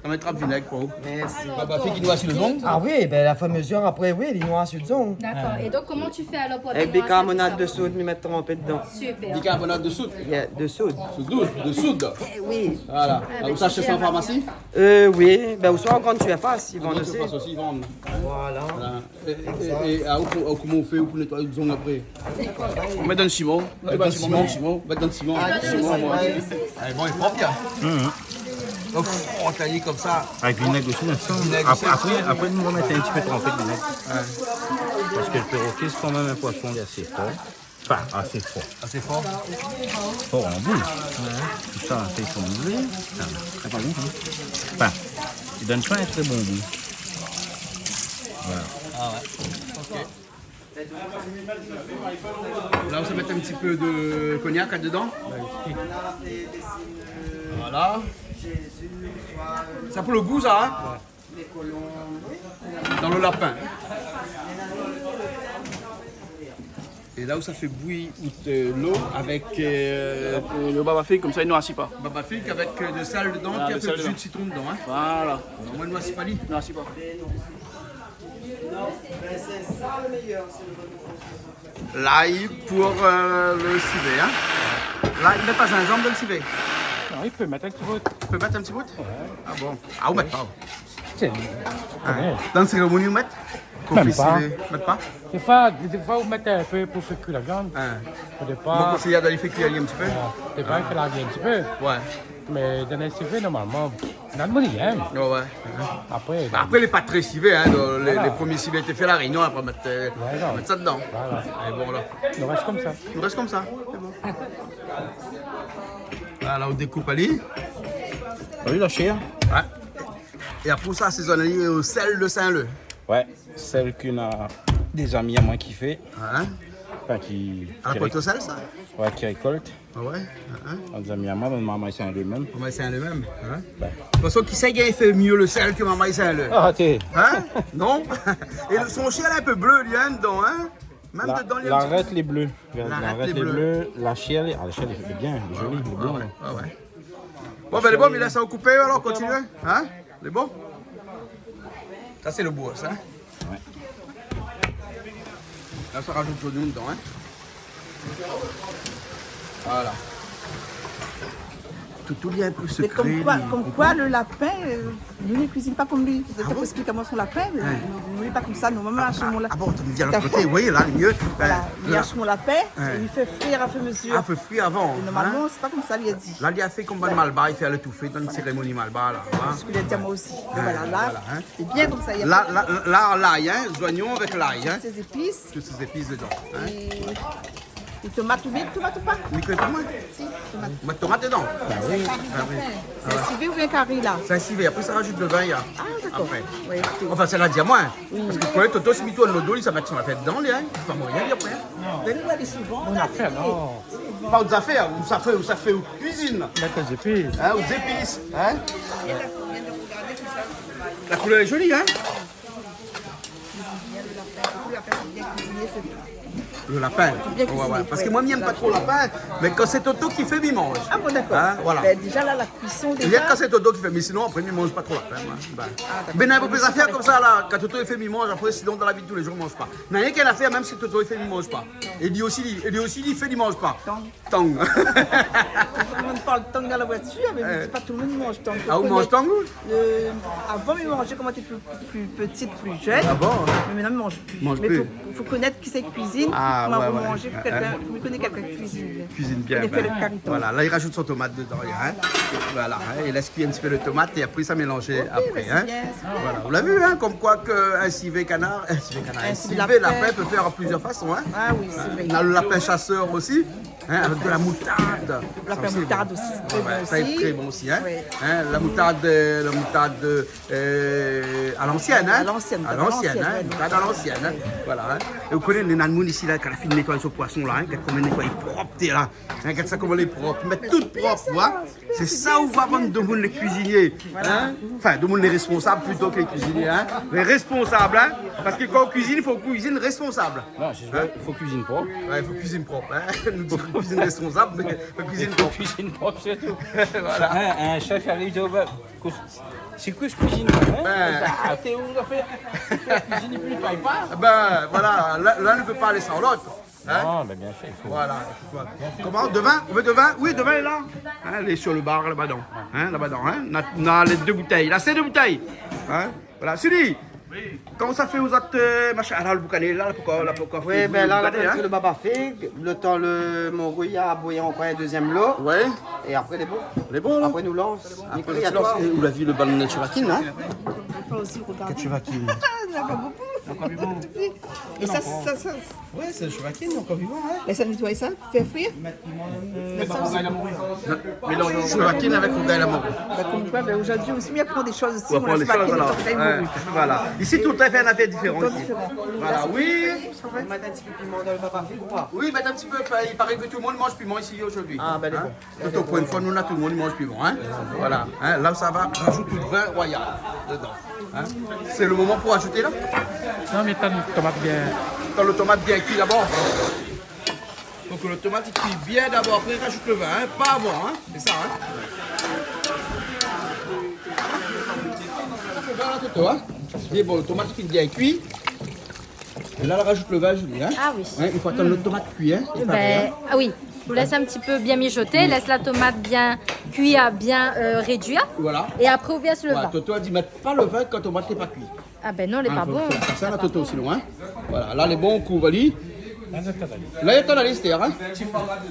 Nou mèt in pé vinèg pou ou. Mèrsi. Baba Fig i noir si lo zong. A oui, ben, la famèz, apré, oui, li noir si lo zong. D'accord. Et donc, comment tu fais alors pour... É bikarbonat de soud, mi mèt tranpé dedan. Super. Bikarbonat de soud. Yeah, de soud. Soud, de soud. Eh oui. Voilà. A, ou sa ashté sa an farmasi ? Euh, oui, ben, ou swa an grann sirfas, i vann osi. An grann sirfas osi, i vann. Voilà. Voilà. É, é, é, a, ou, ou, koman ou fé, ou, pou nétoiy zong apré ? Ou mèt dan lo siman. Mèt dan lo siman. Mèt dan lo siman. A, siman, ouais. A, bon, lé prop, ya. Mhm. Donk, ou tray konmsa. Avèk vinèg osi, non ? Vinèg osi. Apré, apré, apré, nou va mèt in ti pé tranpé de vinèg. Ouais. Parske lo pérokis, sé kan mèm in poison lé asé for. Anfin, asé for. Asé for ? For an bouy. Ouais. Tousa, sé son bouy. Sa, sé pa bon, in ? Anfin, i donn pa in tré bon gou. Voilà. A ouais. OK. La, ou sa mèt in ti pé de kognak ladan. Voilà. Sa pou lo gou, sa, in ? Ouais. Dan lo lapin. É la ou sa fé bouy out, euh, lo avèk, euh, avèk, euh, lo baba fig, konmsa i noirsi pa. Baba fig avèk, euh, de sèl dedan, voilà, épi in pé de ji de sitron dedan, in. Voilà. Omoin i noirsi pa li. Noirsi pa. Lay pou, euh, lo sivé, in. Lay, i mèt pa zinzanm dan lo sivé ? Non, i pé mèt in ti bout. I pé mèt in ti bout ? Ouais. A bon ? A, ou mèt pa, ou ? Sé, ouais. Dan sérémoni, ou mèt ? Mèm pa. Konfé sivé, mèt pa ? Défoi, défoi, ou mèt in pé pou fé kui la viann. In. O dépar. Bon, konsèy, i fé kui in ti pé. Ouais. O dépar, i fé largé in ti pé. Ouais. Mé dan in sivé, normalman, na d'moun i èm. Ouais, ouais. Apré, apré, lé pa tré sivé, in, lé, voilà, lé promié sivé té fé La Rényon, apré, mèt, euh, ouais, non, mèt sa dedan. Voilà. É bon, la. Nou rès konmsa. Nou rès konmsa, sé bon. Voilà, ou dékoup ali. Oui, la shèr. Ouais. É apré sa, asézone ali o sèl de Saint-Leu. Ouais. Sèl ke na dé zami amoin ki fé. Ouais. Anfin, ki, a la ki Pointe-aux-Celles, sa ? Ouais, ki rékolt. A ouais, in, in. Dé zami amoin, mé marmay Saint-Leu mèm. Marmay Saint-Leu mèm, in. Ouais. De tout fason, kisa i gingn fé myé lo sèl ke marmay Saint-Leu ? A, té. In ? Non ? É son shèr lé in pé blé, li, in, dedan, in ? Mèm dedan, li lé in ti pé. Larèt lé blé. Larèt lé blé. La shèr, a, la shèr lé bien, lé zoli, lé blé. Ouais, ouais, ouais. Bon, ben, lé bon, mé la, sa va koupé, alor, kontinié. In ? Lé bon ? Sa, sé lo bouros, in ? Ouais. La, sa rajout zonion dedan, in ? Voilà. Tout, tout lé in pé sekré, konmkoi, konmkoi lo lapin, euh, nou, nou kuizine pa konm li. A bon ? Pétèt ou pé éksplik amoin son lapin, mé nou, nou lé pa konmsa. Normalman, a, ashté mon la-, a bon, ou vien de lot koté, oui, la, lé myé. Voilà, mi ashté mon lapin, é mi fé frir a fur é a mezir. A, fé frir avan, in ? Normalman, sé pa konmsa, li la di. La, li la fé konm bann malbar, i fé a létoufé, dan in sérémoni malbar, la, in ? Sé sak li la di amoin osi. Voilà, la, voilà, in. Sé bien konmsa, i la... La, la, la, lay, in, zonion avèk lay, in. Tout sé zépis. Tout sé zépis dedan, in. É, é tomat, ou mèt tomat ou pa ? Mé ke tomat. Si, tomat. Ou mèt tomat dedan ? Ba oui. Sé in kari de lapin. A oui. Sé in sivé oubien in kari, la ? Sé in sivé. Apré, sa rajout lo vin, la. A, dakor. Apré. Oui, OK. Anfin, sa la di amoin. Oui. Parske pou Toto, si mi tourn lo do, li sa mèt son lapin dedan, li, in. Sé pa moiyin, li, apré, in. Non. Mé nou, nou la fé souvan, nou la fé, non. Pa out zafèr, ou sa fé, ou sa fé out kuizine. Dakor, zépis. Hein, out zépis, hein. La koulèr lé zoli, hein. Lo lapin. Bien kuiziné, sé bien. Lo lapin. Bien kuiziné, ouais. Parske moin, mi yèm pa tro lapin, mé kan sé Toto ki fé, mi manz. Ah bon, dakor. Hein, voilà. Bin, déza la, la kuison, déza. Rienk kan sé Toto ki fé, mé sinon, apré, mi manz pa tro lapin, moin. Bin. Ah, dakor. Mé na in pé zafèr konmsa, la, kan Toto i fé, mi manz, apré, sinon, dan la vi de tou lé zour, mi manz pa. Na rienk in afèr, mèm si Toto i fé, mi manz pa. É li osi, li, é li osi, li fé, li manz pa. Tang. Tang. Tout le monde parle tang dans la voiture, mais je dis pas tout le monde mange tang. Ah, ou manz tang, ou ? Faut connaître le, avant, mi manzé kan moin té pli, pli ti, pli zèn. Ah bon ? Mé mintnan, mi manz pli. Manz pli. Mé fo, fo konèt kisa i kuizine. Ah, ouais, ouais. Pou manzé, fo kèlkin, fo koné kèlkin i kuizine. Kuizine bien, bin, voilà. Fo fé lo kari tang. Voilà, la, i razout son tomat dedan, hein. Voilà, hein. I lès kui in ti pé lo tomat é apré, sa mélanzé apré, hein. Ok, bin, sé bien, sé bien. Voilà, ou la vi, hein, konm koi ke in sivé kanar, in sivé kanar, in sivé lapin i pé fé an plizièr fason, hein. Ah oui, sé vré. Na lo lapin shasèr osi. Hein, avèk de la moutard. Sa osi, lé bon. Ouais, ouais, sa lé tré bon osi, hein. Oui. Hein, la moutard, euh, la moutard, euh, à l'ancienne, hein. À l'ancienne, ouais, moutard à l'ancienne, hein. Voilà, hein. É ou koné, néna moun isi la, kan la fine nétoy son poison la, hein, gard koman i nétoy prop, té la. Hein, gard sa koman lé prop. Mé tout prop, ou voi. Sé sa ou voi bann demoun lé kuizinié, hein. Anfin, demoun lé rèsponsab plito ke lé kuizinié, hein. Lé rèsponsab, hein. Parske kan ou kuizine, fo kuizine rèsponsab. Non, sé sa, fo kuizine prop. Ouais, fo kuizine prop, hein. Nou di kuizine rèsponsab, mé fo kuizine prop. Fo kuizine prop, sirtou. Voilà. Hein, in shèf i ariv, i di, oh, bin, koi, sé koi kuizine, hein ? Ouais. Ah, té ou la fé kuizine, i pay pa. Bin, voilà, la, la, nou pé pa alé san lot. Hein ? Non, mé bien sir, i fo. Voilà. Koman, devin ? Ou vé devin ? Oui, devin lé la. Hein, lé sur le bar, laba dedan. Hein, laba dedan, hein. Na, na lé dé boutèy. La, sé dé boutèy. Hein ? Voilà, Sully, koman sa fé, ou zot, euh, machin, ah, la, lo boukané, la, la, poukoi, la, poukoi fé, oui, bin, la, la, boukané, hein, lo baba fig, lo tan, lo, mon ri la bouyir ankor in dézièm lo. Ouais. É apré, lé bon. Lé bon, la. Apré, nou lans. Apré, nou lans. É ou la vi lo bann shevakine, hein ? Kèl shevakine ? Na pa bokou. É sa, sa, sa, Ouais, sé lo shevakine, ankor vivan, hein. Lès sa nétoy sa, fé frir. Mèt, mèt sa osi. Mélanz shevakine avèk rougay lamori. Bin, konm koi, bin, zordi osi, mi aprann dé shoz osi. Ou aprann dé shoz, alor. Ouais, voilà. Isi, tout i fé in afèr diféran isi. Tout diféran. Voilà, oui. Mèt in ti pé piman dan lo baba fig ou pa ? Oui, mèt in ti pé, pa, i paré ke tout lo moun i manz piman isi zordi. Ah, bin, dakor. Hein ? Toto, pou in foi, nou, na tout lo moun i manz piman, hein. Voilà, hein, la ou sa va razout out vin royal dedan, hein. Sé lo moman pou azouté la. Non, mé atann, tomat bien. Atann lo tomat bien kui dabor. Fo ke lo tomat i kui bien dabor, apré razout lo vin, hein, pa avan, hein. Sé sa, hein. Sa fé bien la, Toto, hein. Lé bon, lo tomat i fine bien kui. É la, la razout lo vin, Julie, hein ? Ah oui. Ouais, i fo atann lo tomat kui, hein ? Lé paré, hein ? Bin, ah oui. Ou lès in ti pé bien mijoté, lès la tomat bien kui, bien, euh, rédui. Voilà. É apré, ou vèrs lo vin. Ouais, Toto la di, mèt pa lo vin kan tomat lé pa kui. Ah bin non, lé pa bon. Hein, fo, fo fé sa la, Toto, sinon, hein. Voilà, la, lé bon, kouv ali. La, i atann ali, hein. Ti fé, ti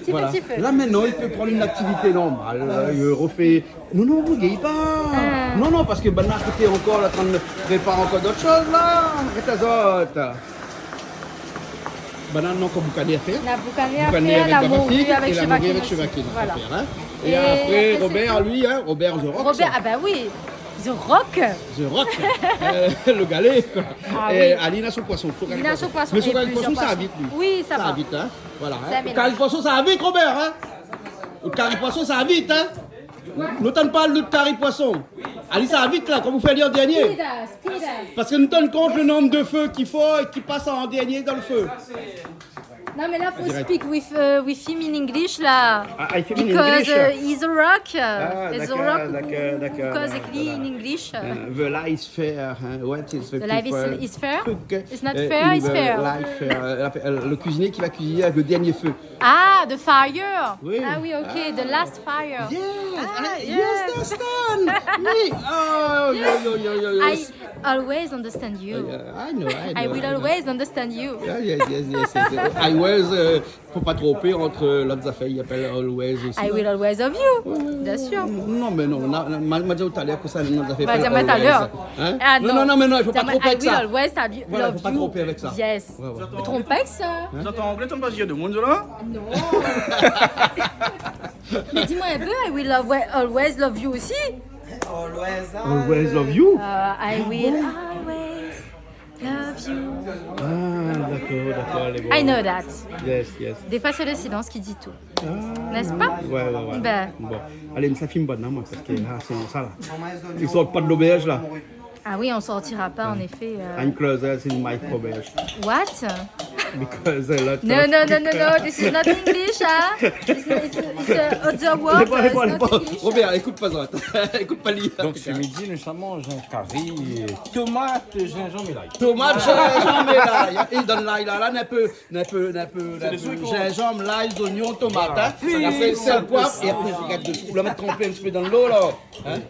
fé. Voilà. La, mintnan, i pé prann in aktivité normal, euh, i refé Non, non, ou gingn pa. Ah. Non, non, parske banna koté ankor, la, antrinn prépar ankor dot shoz, la. Arèt azot. Banna na ankor boukané a fèr. Na boukané a fèr, boukané avèk la mori avèk shevakine osi. Voilà. É apré, Robert, li, hein, Robert The Rock, Robert, ah bin oui, The Rock. The Rock. Euh, lo galé, koi. Ah oui. É ali na son poison. Li na son poison. Mé son kari poison, sa va vit, li. Oui, sa va. Sa va vit, hein. Voilà, hein. Kari poison, sa va vit, Robert, hein. Lo kari poison, sa va vit, hein. Nou atann pa lo kari poison. Ali, sa va vit la, koman ou fé ali an dernié ? Speed, speed. Parske nou tann kont lo nonb de fé ki fo é ki pas an dernié dan lo fé. Non, mé la, fo speak with, euh, with him in English, la. Ah, I feel in English. Because, uh, he's a rock, uh, he's a rock, dakor, dakor, dakor, cause voilà. English. Uh, the life is fair, hein. What is the life is fair? It's not fair, it's fair. Life, euh, lo kuizinié ki va kuiziné avèk lo dernié fé. Ah, the fire. Oui. Ah oui, ok, the last fire. Yes, ah, yes, that's done. Me. Oh, yes. Yo, yo, yo, yo, yes. I always understand you. Uh, yeah, I know, I know, I know. I will always understand you. Yeah, yes, yes, yes, yes, yes. I was, euh, fo pa tronpé ant, euh, lot zafèr, i apèl always osi, la. I will always love you. Ouais, ouais, ouais. Bien sûr. Non, mé non, na, na, ma, ma di talèr ke sa, non, zafèr i apèl always. Hein ? Ah, non, non, non, mé non, i fo pa tronpé avèk sa. I will always love you. Voilà, fo pa tronpé avèk sa. Yes. Ouais, ouais. Tronp pa avèk sa. Hein ? Zot anglé, zot pa zoué de moun, la ? Non. Mé di amoin in pé, I will alwa-, always love you osi. Always, hein. Always love you. Euh, I will always love you. Ah, D'accord, d'accord, allez, bon. I know that. Yes, yes. Des fois, c'est le silence qui dit tout. Ah. N'est-ce pas ? Ouais, ouais, ouais. Ben. Bon. Allez, mi sa fine bann la, moin, parske la, sinon sa la. I sort pa de l'auberge la. Ah oui, on sortira pas, en effet, euh. I'm closer in my auberge. What ? Because I love... No, no, no, no, no, this is not English, hein ? It's, it's, it's a other word, it's not English. Robert, écoute pas ça. Écoute pas l'I A. Donc, ce midi, nous allons manger un café, euh, tomate, gingembre et l'ail. Tomate, gingembre et l'ail. É dann l'ay la, la, in pé, in pé, in pé, in pé zinzanm, lay, zoignon, tomat, hein. Voilà. Apré, sèl, poiv, é apré, regard desi. Ou la mèt tranpé in ti pé dann lo la. Hein ?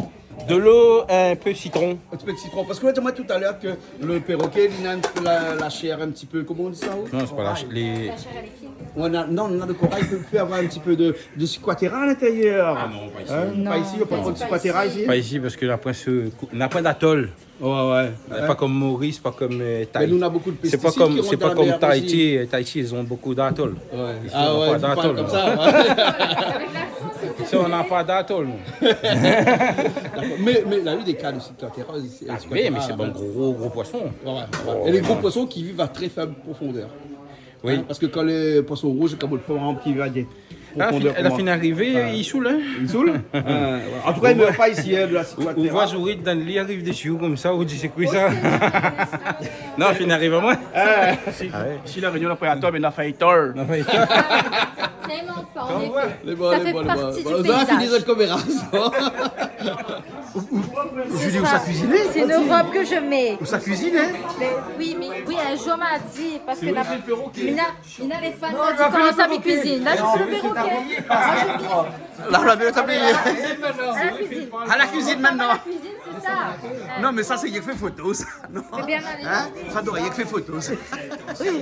De l'eau, un peu citron. In ti pé de sitron. Parske ou la di amoin talèr ke le perroquet, li na la, la shèr in ti pé, koman i di sa, ou ? Non, sé pa la sh-, lé... Ouais, na, non, na le koray, i pé, i pé avoir in ti pé de, de cicotérine à l'intérieur. Ah non, pas ici. Hein ? Non, pas ici, na pa de cicotérine ici. Pas ici, parske na poin se, na poin d'atol. Ouais, ouais. Euh, pa konm Moris, pa konm, euh, Tahiti. Mé nou, na bonpé de pestisid ki rant dan la mèr osi. Sé pa konm Tahiti. Tahiti, ils ont beaucoup d'atol. Ouais. Ici, on n'a pas d'atol, nous. Ah ouais, i parl konmsa, ouais. Ici, on n'a pas d'atol, nous. D'accord. Mé, mé la u dé ka de cicotérine, sé... Ah oui, mé sé bann gro, gro poison. Ouais, ouais. É lé gro poison ki viv à très faible profondeur. Oui. Hein, parske kan le poison rouz, konm le fon, ki va dé... Ah, profondeur, la fine, koman ? La fine arivé, li soul, hein ? Li soul ? Euh, ouais. An tou ka, li mèr pa isi, hein, de la cicotérine. Ou voi zourit dann li, ariv desi ou konmsa, ou di, sé koi sa ? Non, la fine ariv amoin. Ah. Si, si La Rényon la pa atol, mé na fé atol. Na fé atol. Tellement pas, en effet. Lé bon, lé bon, lé bon. Ça fait partie du paysage. Bon, la fini zot komérans. Ou, ou, Julie, ou sa kuiziné ? C'est une robe que je mets. Ou sa kuiziné ? Mais oui, mais oui, un jour m'a dit, parce que la, Mina, Mina, lé fan, la di koman sa mi kuizine. La, mi fé le perroquet. La, la, la, la, la kuizine. Ah, la kuizine koméla. La kuizine, sé sa. Non, mé sa, sé li la fé foto, sa. Non. Eh bien, allez. Hein ? Sa, ou la fé foto, sa. Oui.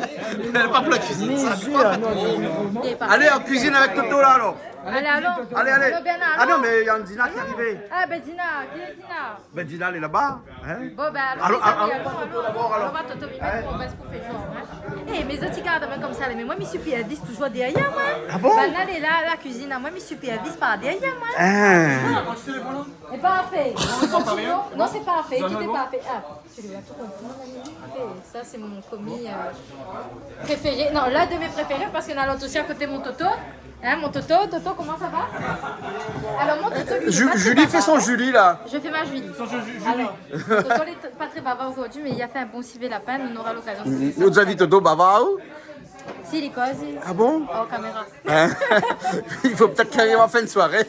Lé pa pou la kuizine, sa. Mé zé, ah, non, non, non, non. Allez, an kuizine avèk Toto, la, alor. Allez, alon. Allez, allez. Alon, bien, alon. Ah non, mé na Dina ki arivé. Ah, ben, Dina, ki lé Dina ? Ben, Dina, lé laba, hein ? Bon, ben, alon, alon, alon, alon, alon. Alon, Toto, mi mèt mon vès pou fé jour, hein. Eh, mé zot i gard amoin konmsa la, mé moin, mi suiv Elvis toujour dèrièr, moin. Ah bon ? Ben, alé la, la kuizine, moin, mi suiv Elvis par dèrièr, moin. Ah. Lé pa fé. Non, sé pa fé, tout lé pa fé. Ah. Sa, sé mon komi, euh, préféré. Non, l'un de mes préférés, parske na lot osi a koté, mon Toto. Hein, mon Toto, Toto, comment ça va ? Alors, mon Toto, lui, il est pas très bavard. Julie, fais son Julie, là. Je fais ma Julie. Son Ju-, Ju-, Julie. Alors, mon Toto, il est pas très bavard aujourd'hui, mais il a fait un bon civet lapin. On aura l'occasion de goûter ça tout à l'heure. Ou la vi Toto bavard, ou ? Si, li koz. Ah bon ? Hors caméra. Hein ? Il faut peut-être qu'il arrive en fin de soirée,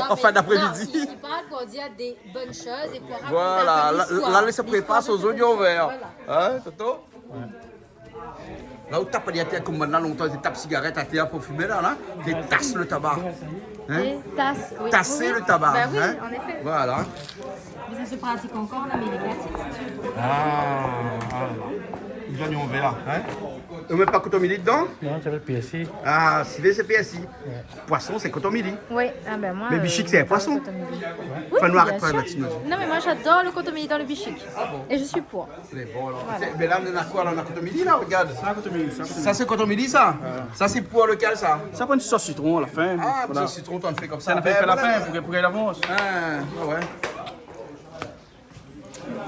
en fin d'après-midi. Non, mais non, il, il parle pour dire des bonnes choses et pour raconter un peu l'histoire. Voilà, la, la, la, sa i prépar son zoignon vèr. Voilà. Hein, Toto ? La ou tap ali atèr, konm banna lontan, té tap sigarèt atèr pou fimé la, la, té tas le taba. Hein ? Té tas, oui, oui, oui. Tasé le taba, hein ? Ben oui, en effet. Voilà. Mais ça se pratique encore en Amérique latine, si tu veux. Ah, ah. Zoignon vèr, hein ? Ou mèt pa koton mili dedan ? Non, sa i apèl pèrsi. Ah, sivé, sé pèrsi. Ouais. Poison, sé koton mili. Oui, ah ben moi, euh, j'adore le coton mili. Mé bishik, sé in poison. Oui, bien sûr. Fé noir avèk toi, Latino. Non, mais moi, j'adore le coton mili dans le bishik. Ah bon ? Et je suis pour. Lé bon, alor. Voilà. Sé, mé la, nou na koi, la, nou na koton mili, la, regard. Sa, koton mili, sa, koton mili. Sa, sé koton mili, sa ? Ouais. Sa, sé pou lekèl, sa ? Sa, pou in ti sos sitron, a la fin. Ah, voilà. Sos sitron, ou la fé konmsa. Sa, nou la fé a la fin, pou, pou li avans. Ah, ouais, ouais.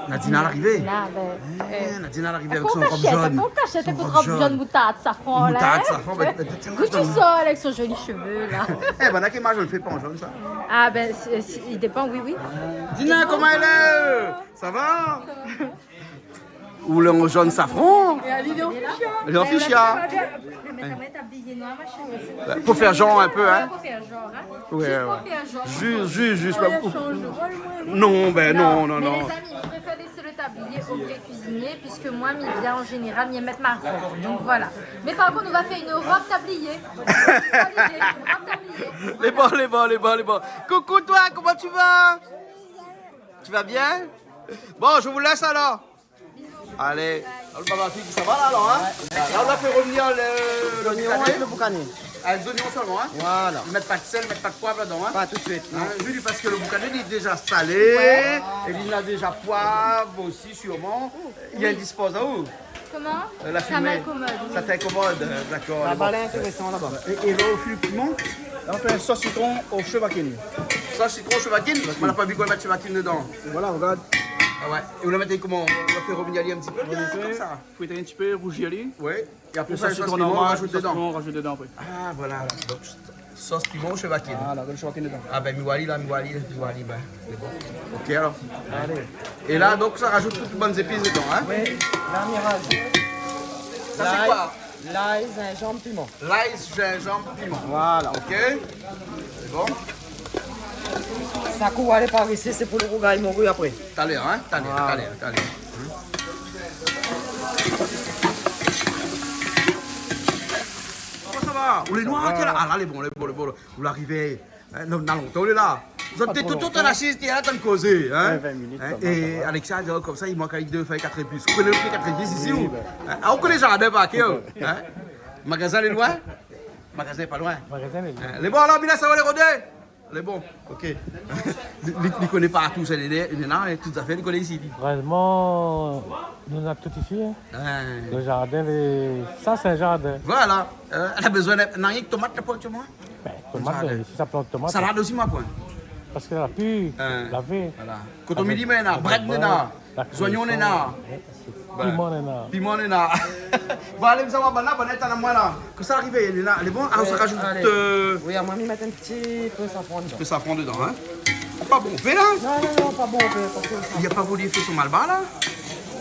Nadina l'arivé. Nadina, ben, euh, Nadina l'arivé avèk son rob zone. Son rob zone. Koman ou kashèt, koman ou kashèt, avèk out rob zone moutard safran, la, hein ? Moutard safran, ben, ben, tiens, gout son sol avèk son zoli shové, la. Eh ben, la, ki mazone, fé pa an zone, sa. Ah, ben, c'est, c'est, il dépend, oui, oui. Dina, koman i lé ? Sa va ? Ou lé an zone safran ? Li lé an fuchsia. Li lé an fuchsia. Mé, mé, mé, mé, Pou fé janr in pé, hein. Pou fé janr, hein. Ouais, ouais. Zis pou fé janr. Zis, zis, zis, ouais, ou, chanj, ouais, ouais, ouais. Non, ben non, non, non. Mé lézami, mi préfèr lès le tablié o vré kuizinié, puisque moi, mi vien an zénéral, mi mèt ma rob. Donc voilà. Mé par kont, nou va fé in rob tablié. Sé sa lidé, in rob tablié. Lé bon, lé bon, lé bon, lé bon. Coucou toi, comment tu vas ? Tu vas bien ? Bon, je vous laisse alors. Alé, alor, papa, sa va la, alor, hein ? Ouais. La, nou la fé revnir le, le boukané. Zoignon avèk le boukané. Ah, zoignon solman, hein ? Voilà. Mèt pa de sèl, mèt pa de poiv ladan, hein ? Pa tout suit, non. Hein, Julie, parske le boukané, li lé déza salé, ouais, é li na déza poiv osi, sirman. Oui. Li lé indisponzab, ou ? Koman ? Euh, la fimé. Sa m'incommode, oui. Sa t'incommode, euh, dakor, lé bon. Laba, lé intérésan, laba. É, é la, ou fé le piman ? La, nou fé in sos sitron o shevakine. Sos sitron o shevakine ? Shevakine. Ou la pa vi k'ou la mèt shevakine dedan ? Voilà, regard. Ah ouais. É ou la mèt koman ? Ou la Fé rovnir ali in ti pé, bien, konmsa. Frit ali in ti pé, rouzi ali. Ouais. É apré, sa, sos piman, on rajout dedan. Sos piman, on rajout dedan apré. Ah, voilà. Donk, sos piman, shevakine. Voilà, donk shevakine dedan. Ah bin, mi oi ali la, mi oi ali, mi oi ali, bin, sé bon. Ok, alor. Alé. É la, donk, sa rajout tout bann zépis dedan, in ? Oui, la, mi rajout. Sa, sé koi ? Lay, zinzanm, piman. Lay, zinzanm, piman. Voilà. Ok. Sé bon. Sa kou alé par isi, sé pou lo rougay mori apré. Talèr, in ? Talèr, talèr, talèr. Koman sa va ? Ou lé noir, la ? Ah la, lé bon, lé bon, lé bon. Ou la arivé. In, non, na lontan ou lé la. Zot té tout, tout la asiz, té la, tann kozé, in ? Ouais, vin minit, in, sa va. É Alexia la di konmsa, i mank ali dé fèy katrépis. Ou koné lo pié katrépis isi, ou ? Oui, bin. In, ah, ou koné zardin par kèr, in ? Magazin lé loin ? Magazin lé pa loin. Magazin lé loin. In, lé bon, alor, Mina, sa va, lé rodé ? Lé bon, ok. Li, li, li koné partou, sa, li lé, li lé la, é tout zafèr, li koné isi, li. Érèzman, nou na tout isi, in. In. Lo zardin, lé, sa, sé in zardin. Voilà. Euh, la bézoin, na rienk tomat, la, pou tomat. Bin, tomat, zardin. Bin, isi, sa plant tomat. Salad osi, ma poin. Parske la pli lavé. Voilà. Koton mili, mé na, brèd, na. Zoignon néna. Piman néna. Piman néna. Bon, alé, mi sava, bann la, bann la, atann amoin la. Kosa la arivé, néna, lé bon ? Ah, ou sa rajout, euh, oui, amoin mi mèt in ti pé safran dedan. In ti pé safran dedan, in ? Pa bonpé la ? Non, non, non, pa bonpé, parske sa... Li la pa voulu fé son malbar la ?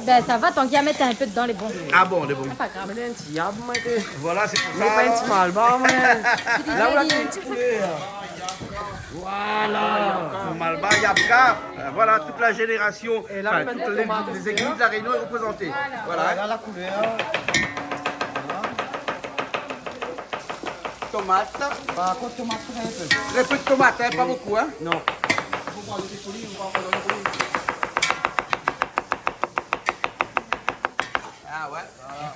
Bin, sa va, tank li la mèt in pé dedan, lé bon. Ah bon, lé bon. Ah, pa grav. Mé in ti yab, moin, té. Voilà, sé pou sa, alor. Mé pa in ti malbar, moin. La, ou la fé in ti koulèr. Voilà. Son malbar, yab kaf. Euh, voilà, tout la zénérasion, anfin, tout lé, lé zégliz de La Rényon lé reprézanté. Voilà. Voilà, la koulèr. Tomat. Par kont, tomat, trè pé. Trè pé de tomat, in, pa bonpé, in. Non. Ah ouais, voilà.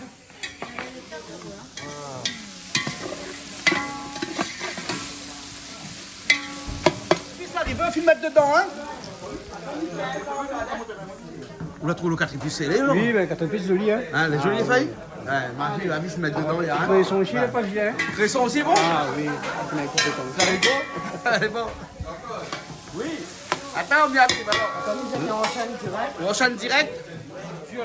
Zépis la arivé, ou fine mèt dedan, in ? Ou la trouv lo katrépis, lé, non ? Oui, bin, katrépis zoli, in. In, lé zoli, lé fèy ? Ah oui. Ouais, ma fi, la vi, fine mèt dedan, la, in. Kréson osi, lé pa vyé, in. Kréson osi, bon ? Ah oui, fine mèt kréson. Sa lé bon ? Lé bon. Oui. Atann, mi ariv alor. Atann, mi anshèn dirèk. Ou anshèn dirèk ? Bien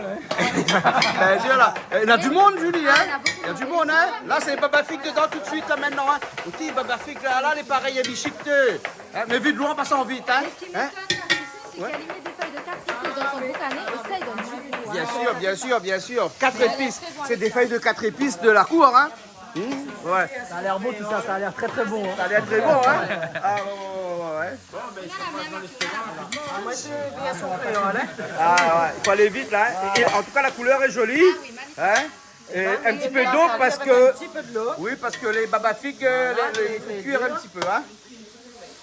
sûr, la. Euh, na du moun, Julie, in ? Na du moun, in ? La, sé baba fig dedan tout de suite, la, mintnan, in ? Ok, baba fig, la, la, lé parèy, lé bichik, té. In, mé vit loin, an pasan vit, in ? Sé ki mi étone, la, tu sais, sé k'èl i mèt dé fèy de kat épis dan son boukané, é sa i donn du gou, in. Bien sûr, bien sûr, bien sûr. Kat épis, sé dé fèy de kat épis de la kour, in ? Hmm, ouais. Sa la lèr bon, tout sa, sa la lèr trè, trè bon, in. Sa la lèr trè bon, in. Ah, ouais, ouais, ouais, ouais. Ah, moin, sé bien son kréol, in. Ah, ouais, i fo alé vit, la, in. É, é, an tou ka, la koulèr lé zoli, in. É in ti pé dolo, parske, in ti pé dolo. Oui, parske lé baba fig, euh, voilà, lé, lé, i fo kuir in ti pé, in.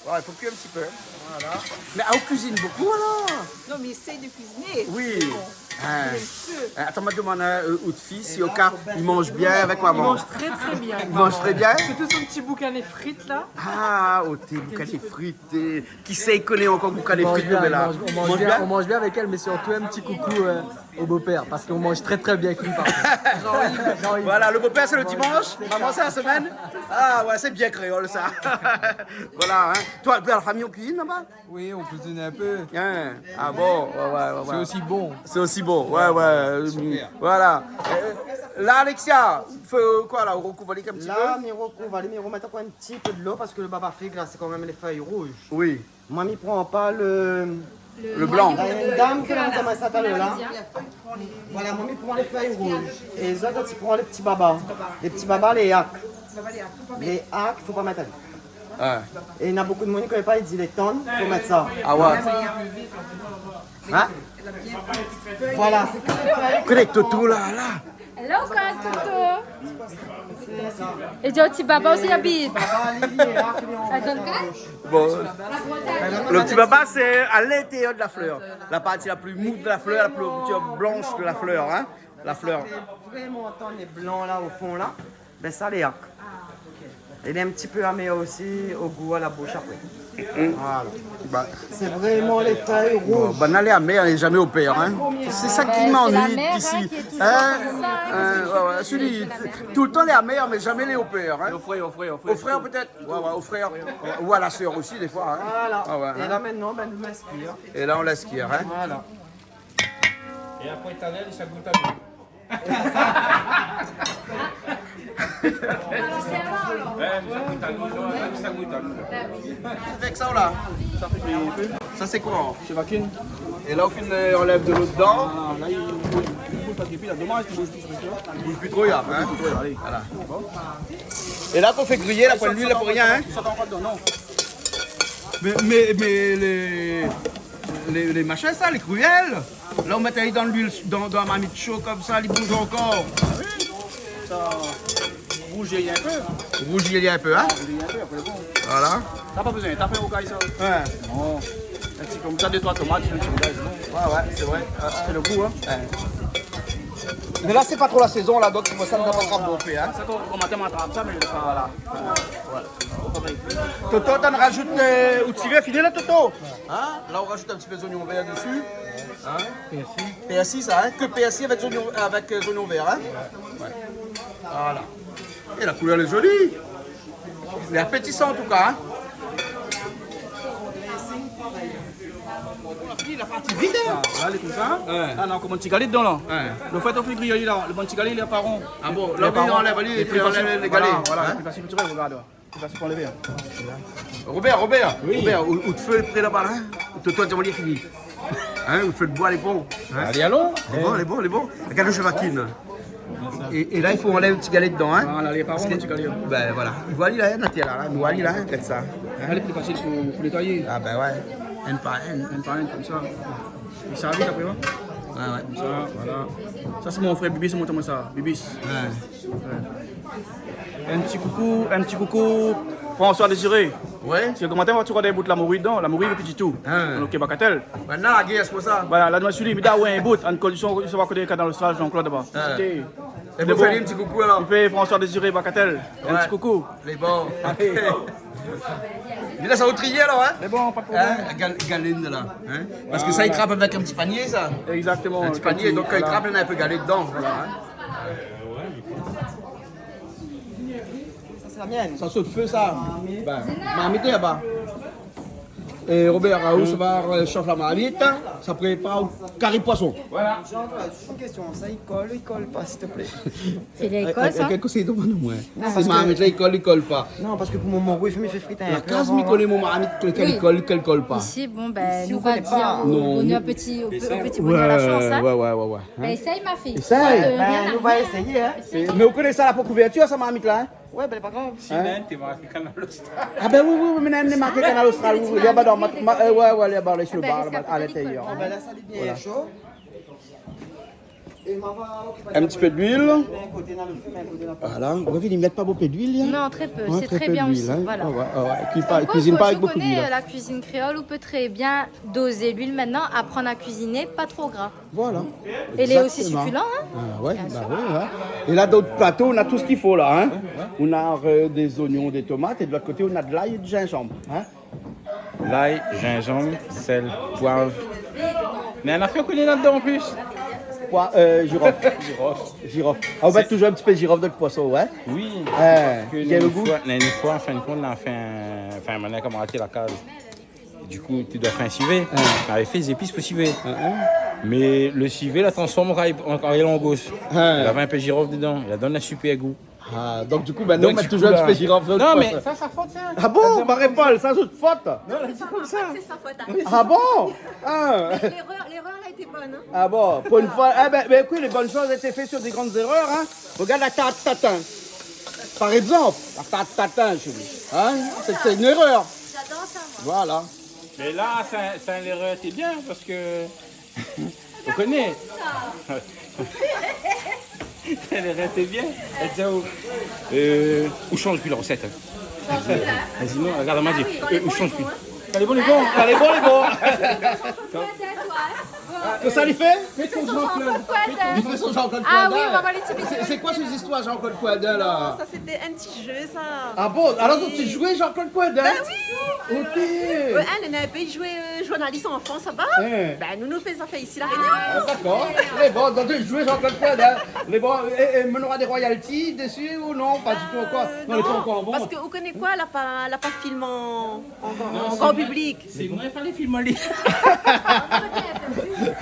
Ouais, i fo kuir in ti pé. Voilà. Mé, ah, ou kuizine bonpé, alor ? Non, mé éséy de kuiziné. Oui. Mé bon, in ti pé. In, atann, ma domann, euh, out fi, si o ka, i manz bien avèk maman. I manz trè, trè bien avèk maman. I manz trè bien ? Sirtou son ti boukané frit, la. Ah, o, ti boukané frit, té. Kisa i koné ankor boukané frit, la ? I manz bien, i manz, on mange bien, on mange bien avec elle, mais surtout un petit coucou, euh, au beau-père, parce qu'on mange très, très bien avec lui, par contre. Jean-Yves. Jean-Yves. Voilà, le beau-père, c'est le dimanche, maman, c'est la semaine. Ah ouais, c'est bien créole, ça. Voilà, hein. Toi, dans la famille, on cuisine là-bas ? Oui, on cuisine un peu. Hein ? Ah bon, ouais, ouais, ouais, ouais. C'est aussi bon. C'est aussi bon, ouais, ouais, euh, super. Voilà. Euh, là, Alexia, fé koi la, ou rokouvèr ali in ti pé ? La, mi rokouvèr ali, mi romèt ankor in ti pé dolo parske lo baba fig la, sé kan mèm lé fèy rouz. Oui. Moin, mi pran pa lo, lo blan. Na in dam ki la di amoin sa talèr la. Voilà, moin, mi pran lé fèy rouz. É zot, zot i pran lé ti baba. Lé ti baba, lé ak. Lé ak, fo pa mèt ali. Ah. É na bonpé d'moun i koné pa, i di lé tann, fo mèt sa. Ah ouais. Hein ? Voilà, sé ke lé fèy. Koné Toto la, la. Hello, guys, Toto. É di o ti baba ousa i abit. Bon. Lo ti baba, sé a l'intérieur de la flèr. La parti la pli mou de la flèr, la pli, pli blansh de la flèr, hein. La flèr. Vréman tann lé blan la, o fon la. Bin sa, lé ak. Lé in ti pé amèr osi, o gou, a la boush apré. Mm. Voilà. Ba. Sé vréman lé fèy rouz. Bon, banna lé amèr, lé zamé o pèr, hein. Sé sa ki m'ennuie isi. Bin, sé la mèr, hein, ki lé toujour konmsa, hein. Hein, ouais, ouais, sé li, toultan lé amèr, mé zamé lé o pèr, hein. É o frèr, o frèr, o frèr. O frèr pétèt. Ouais, ouais, o frèr. Ou a la sèr osi, défoi, hein. Voilà. Ah ouais, hein. É la, mintnan, bin, nou lès kuir. É la, on laisse cuire, hein. Voilà. É apré, talèr, li sa gout anou. Ouais, li sa gout anou, non, li sa gout anou. Avèk sa, ou la ? Sa fé kui in pé. Sa, sé koi ? Sé vakine. É la, ou fine, euh, anlèv dolo dedan. Ah, la, li bouz, li bouz pa dépi la. Domaz li bouz pi tro, in. Li bouz pi tro, la, in. Li bouz pi tro, alé. Voilà. Bon. É la, kan ou fé griyé, la, poin luil, la, pou rien, in. Sa, sa ankor dedan, non. Mé, mé, mé lé, lé, lé machin, sa, lé kriyèl. La, ou mèt ali dan luil, dan, dan marmit sho konmsa, li bouz ankor. Sa, rouzir in pé. Rouzir in pé, in ? Rouzir in pé, apré, bon. Voilà. Sa pa bezoin, sa fé o kay, sa. Ouais. Non. In ti konmsa, dé, troi tomat, in ti rougay, sé bon. Ouais, ouais, sé vré. Ouais, ouais. Sé lo gou, in. Ouais. Mé la, sé pa tro la sézon, la, donk sé pou sa nou la pa tro bonpé, in. Sa, kan, kan matin, ma trap sa, mé sa, voilà. Ouais. Toto, ou rajout, euh, ou tir fini la, Toto ? In ? La, ou rajout in ti pé zoignon vèr dési. In ? Pèrsi. Pèrsi, sa, in ? Ke pèrsi avèk zoignon, avèk, euh, zoignon vèr, in ? Ouais. Voilà. É la koulèr lé zoli. Lé apétisan, an tou ka, in ? La parti vit, in ? Ah, la, lé konmsa. Ouais. La, na ankor bann ti galé dedan, la. Ouais. Lo fèt, ou fé griyé, la, lo bann ti galé, li lé pa ron. Ah bon ? Li lé pa ron. La, ou anlèv ali, lé pli fasil, lé galé. Voilà, voilà, in ? Lé pli fasil pou tiré, regard. Ou va se fé anlèv, in. Robèr, Robèr, oui. Robèr, out, out fé lé pré laba, in ? Out, out, out, out, lé fini. In, out fé lo boi lé bon, in ? Alé, alon. Lé bon, lé bon, lé bon. Regard lo shèf Akin. É, é la, i fo anlèv ti galé dedan, in ? Voilà, lé pa ron, ti galé. Bin, voilà. I voi ali la, in, atèr la, la. Nou voi ali la, in, konmsa. In ? Lé pli fasil pou, pou nétoiyé. Ah, bin ouais. Inn par inn. Inn par inn, konmsa. É sa vit apré, in ? Ouais, ouais. Konmsa, voilà. Sa, sé mon frèr Bibis, sé mon tonton, sa. Bibis. Ouais. Ouais. In ti koukou, in ti koukou, François Désiré. Ouais. Sé ke matin, ou va trouv dé bout la mori dedan, la mori, épi ditou. Ah. Donk, Bagatèl. Banna la gèr, sé pou sa. Voilà, la, nou la suiv li, mi di, ah ouais, in bout, an kondisyon, ou va koté Kanal Austral, Jean-Claude, laba. Ah. Sété, é pou fé in ti koukou, alor. I fé François Désiré Bagatèl. Ouais. In ti koukou. Lé bon. Alé. Li la sa o triyé, alor, in ? Lé bon, pa de problèm. In ? Gal-, galé la, in ? Parske sa, i trap avèk in ti panié, sa. Voilà. Exactement. In ti panié, donk, kan i trap, néna in pé galé dedan, voilà, in. Sa, sé la mienne. Sa sot fé, sa. Marmit. Bin, marmit laba. É Robèr, ou sa va, euh, shof la marmit, sa prépar kari poison. Voilà. Jean-Claude, juste une question, ça, il colle ou il colle pas, s'il te plaît ? Sé lékol, sa ? Kèl konsèy ou donn amoin ? Non, sé marmit la, i kol, i kol pa. Non, parske pou mon mori, mi fé frit in pé avan, la. La kaz, mi koné mon marmit, kèl i kol, kèl i kol pa. Isi, bon, bin, nou va dir bonèr, pti, o pti bonèr, la shans, in. Ouais, ouais, ouais, ouais. Bin, éséy, ma fiy. Éséy. Bin, nou va éséyé, in. Mé ou koné sa, la pa kouvèrtir, sa, marmit la, in ? Ouais, bin, lé pa grav. Si, néna in té marké Kanal Austral. Ah bin oui, oui, oui, mé néna in té marké Kanal Austral, oui, oui, laba dan, ma, ma, euh, ouais, ouais, laba, lé si lo bar, laba, a lintérièr. Bin, la, sa lé bien sho. In ti pé d'luil. Voilà. Ou la vi, i mèt pa bonpé d'luil, in ? Non, très peu. Ouais, c'est très bien aussi, voilà. Ouais, ouais, ouais. Kui pa, kuizine pa avèk bonpé d'luil, in. Comme quoi, quand tu connais, euh, la cuisine créole, on peut très bien doser l'huile maintenant, apprendre à cuisiner, pas trop gras. Voilà. Et il est aussi succulent, hein ? Exactement. Ah ouais, bah oui, ouais. Et là, dans le plateau, on a tout ce qu'il faut, là, hein. Ouais, ouais. On a, euh, des oignons, des tomates, et de l'autre côté, on a de l'ail et du gingembre, hein. Lay, zinzanm, sèl, poiv. Mé na in nafèr ou koné ladan an plis. Poiv, euh, zirof. Zirof. Zirof. Ah, ou mèt touzour in ti pé zirof dan lo poison, ouais. Oui, parske na in foi, na in foi, an fin d'kont, la fé in, anfin, mon kamarad la kaz. Du kou, ti doi fé in sivé. Lavé fé zépis pou sivé. Mé lo sivé la transform an kari, an kari langous. Lavé in pé zirof dedan. La donn in super gou. Ah, donk, du kou, mintnan, ou mèt touzour in ti pé zirof dan lo poison. Non, mé sa, sa fot, sa. Ah bon, Marie-Paul, sa, zot fot ? Non, la di konmsa. C'est sa faute, hein. Ah bon ? Ah. Mais l'erreur, l'erreur, elle a été bonne, hein. Ah bon, pour une fois, eh ben, ben, écoute, les bonnes choses étaient faites sur des grandes erreurs, hein. Regarde la tarte tatin. Par exemple, la tarte tatin, chérie. Hein ? C'est, c'est une erreur. J'adore ça, moi. Voilà. Mé la, sa, sa, lérèr té bien, parske ou koné. Lérèr té bien. Èl di aou, euh, ou shanj pi la rosèt, in. Èl di, èl di, non, rogard, ma di, euh, ou shanj pi. Lé bon, lé bon, lé bon, lé bon. Kosa li fé ? Li fé son Jean-Claude Coindin. Ah oui, on va voir les petits bisous. C'est, c'est quoi ces histoires Jean-Claude Coindin, là ? Non, ça, c'était un petit jeu, ça. Ah bon ? Alors, tu jouais Jean-Claude Coindin ? Ben oui. Ok. Euh, elle, elle avait joué, euh, journaliste en France, là-bas. Hein. Ben, nou, nou fé sa fé isi, La Réunion. Ah, d'accord. Lé bon, donk, jouer Jean-Claude Coindin. Lé bon, é, é, mé nora des royalties dessus ou non ? Pas du tout encore. Euh, non, lé pa ankor an vente. Parske ou koné koi, la pa, la pa filmé an, an, an gran piblik. Sé moin, falé filmé ali.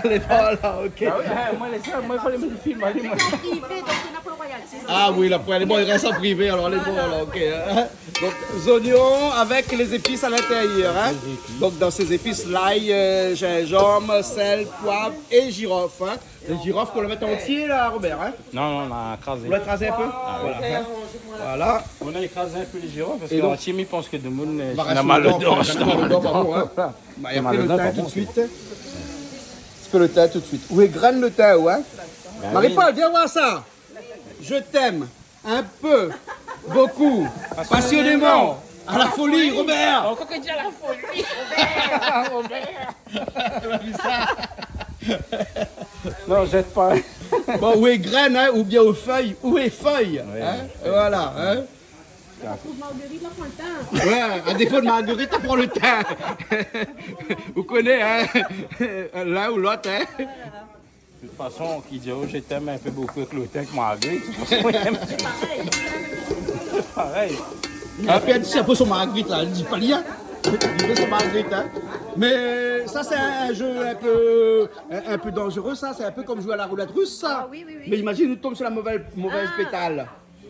Lé pa la, OK. Ah oui, ah, moin, lé sèl, moin, i falé mèt le film, alé, moin. Lé an privé, donk na pa royalty. Ah oui, la, pou alé, bon, i rès an privé, alor, lé bon, alor, OK, hein. Donk, zoignon avèk lé zépis a l'intérieur, hein. Lé zépis. Donk, dan sé zépis, lay, euh, zinzanm, sèl, poiv é zirof, hein. Lé zirof, ou la mèt antié, la, Robert, hein ? Non, non, nou la krazé. Ou la krazé in pé ? Ah oui. Voilà, hein. Voilà. Nou la krazé in pé lé zirof, parske antié, mi pans ke demoun, euh, na mal dodan, hein. Ba, i fo mal dodan, pa bon, hein. Ba, i fo mal dodan, pa bon, tout de suite. Ti pé le tin tout de suite. Ou égrèn le tin, ou, hein ? Ba oui. Marie-Paul, viens voir ça. Je t'aime. Un peu, beaucoup, passionnément, à la folie, Robert. Ankor ke di à la folie. Robert. Non, zèt pa. Bon, ou égrèn, hein, oubien ou fèy, ou é fèy, hein, voilà, hein. Ouais, à défaut de marguerite, la pran le tin. Ou koné, hein, l'un ou l'autre, hein. De tout fason, ki di, oh, je t'aime un peu beaucoup avèk le tin, avèk marguerite. Parèy. Li la pèrd in pé son marguerite, la, li di pa rien. Li vé son marguerite, hein. Mais ça, c'est un jeu un peu, un, un peu dangereux, ça. C'est un peu comme jouer à la roulette russe, ça. Ah oui, oui, oui. Mais imagine, ou tonm sur la mauvaise, mauvaise pétale.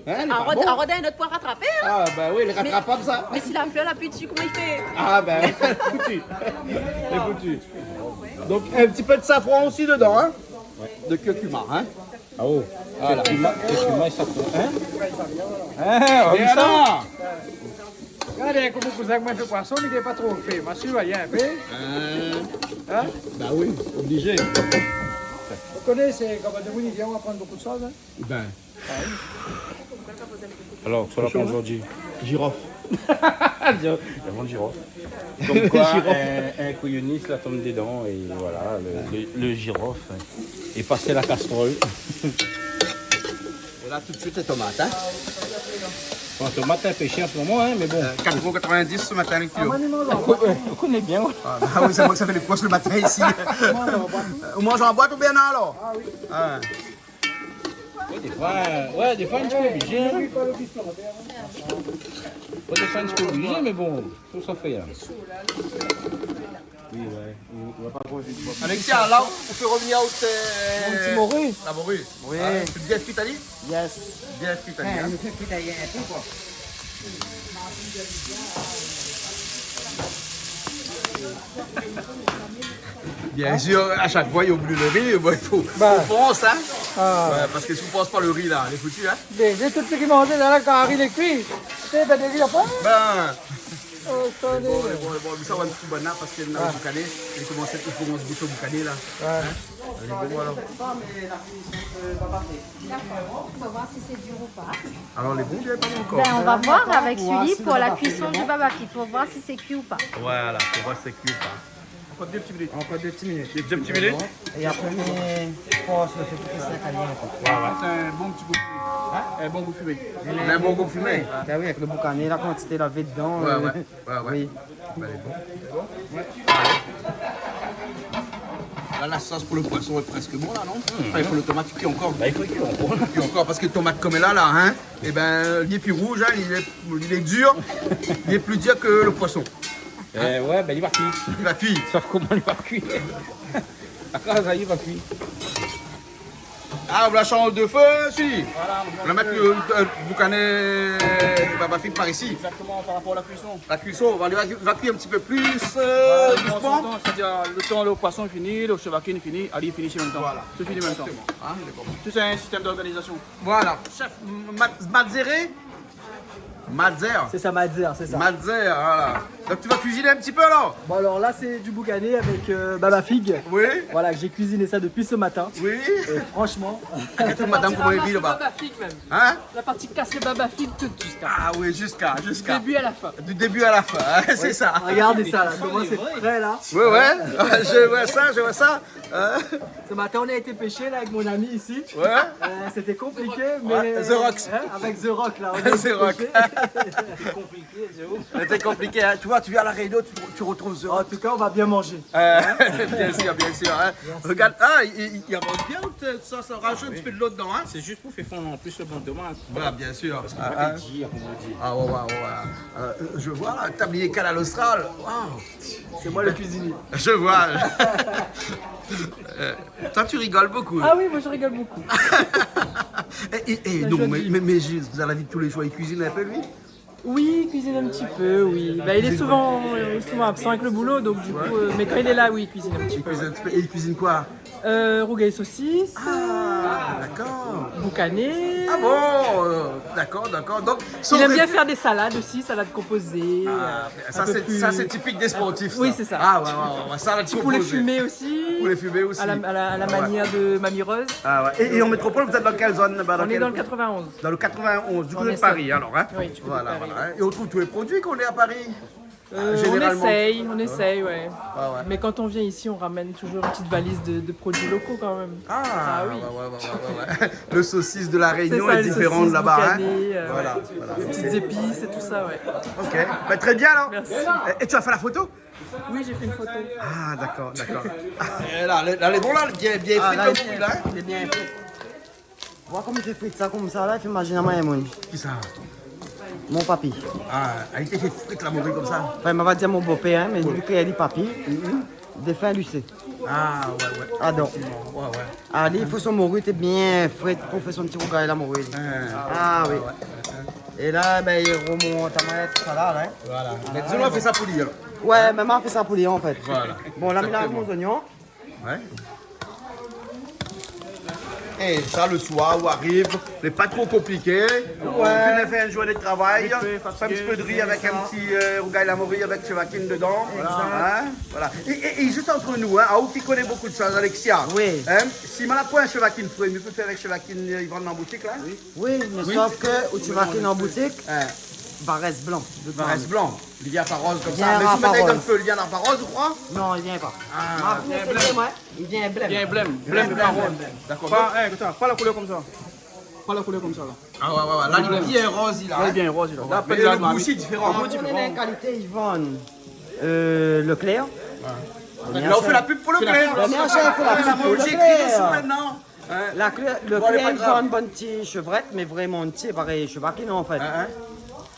Hein, lé pa bon. Arod, arod in not pou ratrapé, hein. Ah, ben oui, lé ratrapab, sa. Mé si la flèr la pi dsi, koman i fé ? Ah, ben, foutu. Lé foutu. Donk, in ti pé de safran osi dedan, hein. De curcuma, hein. Ah, oh. Voilà. Curcuma, curcuma é safran, hein. Hein, ah oui, sa. Gard koman mon kouzin, moin, i fé poison, li lé pa tro fé. Ma si, va, i fé in pé. Euh, hein ? Bah oui, obligé. Ou koné, sé konm demoun i vien, ou aprann bonpé de shoz, hein. Ben. Alor, kosa la pran zordi ? Zirof. Zirof, la pran zirof. Konm koi, zirof. In, in kouyoni la tonm dedan, é voilà, le, le, le zirof, hein. É pas la kastrol. É la, tout de suite, lé tomat, hein. Bon, tomat, in pé shèr an se moman, hein, mé bon. Euh, quatre euros quatre-vingt-dix ce matin, le kilo. Ah, moin, mi manz an boit. Ou koné bien, ouais. Ah, bah oui, sé moin ki sa fé lé kours le matin isi. Moin, mi manz an boit. Ou manz an boit oubien non, alor ? Ah oui. Ah. Oui, défoi, ouais, défoi, in ti pé oblizé, hein. Ouais, défoi, in ti pé oblizé, mé bon, tout sa fé, hein. Oui, ouais. Ou, ou va pa manzé doi. Alexia, la, ou fé revnir out, euh, mon ti mori. La mori. Oui. Hein, sé bien kuit, ali ? Yes. Bien kuit, ali, hein. Ouais, nou fé kui ali in pé, koi. Bien sûr, à chaque fois, i oubli le ri, bon, i fo, fo pans, hein. Ah. Ouais, parske si ou pans pa le ri, la, lé foutu, hein. Mé, mé tout sak i manz la, la, kan le ri lé kui, sé, ben, le ri la pa. Ben. Oh, atann. Bon, bon, bon, sa va in ti pé banna parske nou la boukané, li komans, li komans gout lo boukané, la. Ouais. Hein ? Lé bon, alor. D'accord, on va voir si c'est dur ou pas. Alor, lé bon, bien, pa ankor. Ben, on va voir avec Sully pour la cuisson du baba fig, pour voir si c'est cuit ou pas. Voilà, pou voir si sé kui ou pa. Ankor dé ti minit. Ankor dé ti minit. Dé ti minit. É apré, mi fors lo fé pou ke sa kalé in pé. Ouais, ouais. Sé in bon ti gou fimé. Hein ? In bon gou fimé. In bon gou fimé. Ben oui, avèk lo boukané, la kantité lavé dedan, ouais, euh, ouais. Ouais, ouais. Oui. Bah, lé bon. La, la sos pou lo poison lé prèsk bon, la, non ? Anfin, i fo lo tomat i kui ankor. Bah, i fo i kui ankor. I kui ankor, parske tomat konm la, la, hein, é ben, li lé pi rouz, hein, li lé, li lé dir. Li lé pli dir ke lo poison. Eh ouais, ben, li va kui. Li va kui. Sof koman li va kui. Akor sa, li va kui. Ah, ou la shanj de fé, si. Voilà, on va mettre le, le boucané baba fig par ici. Exactement, par rapport à la cuisson. La cuisson, on va, va, va cuire un petit peu plus, euh, doucement. Voilà, on s'entend, c'est-à-dire, le temps, le poisson fini, le chevaki fini, ali fini en même temps. Voilà. Tout fini en même temps. Exactement. Hein, d'accord. Tout ça, un système d'organisation. Voilà. Chef, ma-, mazéré. Mazère. C'est ça, mazère, c'est ça. Mazère, voilà. Donc tu vas cuisiner un petit peu alors ? Bon, alors là, c'est du boucané avec, euh, baba fig. Oui. Voilà, j'ai cuisiné ça depuis ce matin. Oui. Et franchement, madame, comment il vit là-bas ? Baba fig même. Hein ? La partie casse le baba fig tout jusqu'à... Ah oui, jusqu'à, jusqu'à. Du début à la fin. Du début à la fin, hein, c'est ça. Regardez ça, là, comment c'est frais, là. Ouais, ouais. Je vois ça, je vois ça. Hein ? Ce matin, on a été pêcher, là, avec mon ami ici. Ouais. Euh, c'était compliqué, mais, hein, avec The Rock, là, on a été pêcher. C'était compliqué, j'avoue. C'était compliqué, hein. Tu vois, tu viens à La Réunion, tu, tu retrouves The Rock. En tout cas, on va bien manger. Euh, bien sûr, bien sûr, hein. Merci. Regarde, ah, il, il, il avance bien, ça, ça rajoute un petit peu de l'eau dedans, hein. C'est juste pour faire fondre en plus le bon tomate. Voilà, bien sûr. Parce que moi, t'es dire, comme on dit. Ah, ouais, ouais, ouais, ouais. Euh, je vois, là, tablier Canal Austral. Waouh. C'est moi le cuisinier. Je vois. Euh, toi, tu rigoles beaucoup. Ah oui, moi, je rigole beaucoup. Et, et, et donc, mais, mais, mais Gilles, dans la vie de tous les jours, il cuisine un peu, lui ? Oui, il cuisine un petit peu, oui. Bah, il est souvent, euh, souvent absent avec le boulot, donc du coup, euh, mais quand il est là, oui, il cuisine un petit peu. Il cuisine un petit peu. Et il cuisine quoi ? Euh, rougail saucisse. Ah, d'accord. Boucané. Ah bon, euh, d'accord, d'accord. Donc, il aime bien faire des salades aussi, salade composée, euh, un peu plus... Ah, mais ça, c'est, ça, c'est typique des sportifs, ça. Oui, c'est ça. Ah, ouais, ouais, ouais, ouais, salade composée. Petit poulet fumé aussi. Poulet fumé aussi. À la, à la, à la manière de Mamie Rose. Ah ouais. Et, et en métropole, vous êtes dans quelle zone, là-bas, dans quelle... On est dans le quatre-vingt-onze. Dans le quatre-vingt-onze, du côté de Paris, alors, hein ? Oui, du côté de Paris, voilà. Et on trouve tous les produits qu'on est à Paris ? Euh, on essaye, on essaye, ouais. Ouais, ouais. Mais quand on vient ici, on ramène toujours une petite valise de, de produits locaux quand même. Ah, oui. Ah ouais, ouais, ouais. Le saucisse de La Réunion est différent de là-bas, hein ? C'est ça, une saucisse boucanée, euh, voilà, ouais. Voilà. Les petites épices et tout ça, ouais. Ok. Bah, très bien alors. Merci. Et, et tu as fait la photo ? Oui, j'ai fait une photo. Ah, d'accord, d'accord. Eh, la, la, la lé bon la, bien, bien frit la, hein ? Ah, lé bien frit. Voir koman i fé frit sa konmsa la, i fé mazine amoin in moun. Kisa ? Mon papi. Ah, li té fé frit la mori konmsa ? Anfin, ma va dir mon bopèr, hein, mé li kriyé ali papi. Défin Lucé. Ah, ouais, ouais. Ador. Effectivement. Ouais, ouais. Ah, li, i fo son mori té bien frit pou fé son ti rougay la mori. Ah, oui. Ouais, ouais. É la, bin, i romont, tamay, tout sa la, hein. Voilà. Mé di anou, nou fé sa pou li, alor. Ouais, mé ma fé sa pou li, an fèt. Voilà. Bon, la, mi lav mon zoignon. Ouais. É sa, le soir, ou ariv, lé pa tro konpliké. Ouais. Ou fine fé in zourné de travay, fé in ti pé de ri avèk in ti, euh, rougay la mori avèk shevakine dedan. Exact. Hein ? Voilà. É, é, é zis ant nou, hein, aou ki koné bonpé de shoz, Alexia. Oui. Hein ? Si ma la poin shevakine fré, mi pé fé avèk shevakine, euh, i vann an boutik la ? Oui. Oui, mé sof ke ou shevakine an boutik, va rès blan, de tout manièr. Va rès blan. Li vien pa roz konmsa. Mé si ou mèt dan le fé, li vien pa roz, ou kroi ? Non, li vien pa. Ah. Ma fine éséyé, moin. Li vien blèm. Li vien blèm. Blèm, pa roz. D'accord. Pa, é, atann, pa la koulèr konmsa. Pa la koulèr konmsa la. Ah ouais, ouais, ouais. La, li vien roz, la. La, li vien roz, la. Mé le gou osi lé diféran. Koman i fé ? Néna in kalité, i vann, euh, Leclerc. Ouais. La, ou fé la pub pou Leclerc. Bin, mi fé la pub pou Leclerc. Hein ? Leclerc, i vann bann ti shevrèt, mé vréman ti, parèy shevakine, an fèt. Hein, hein.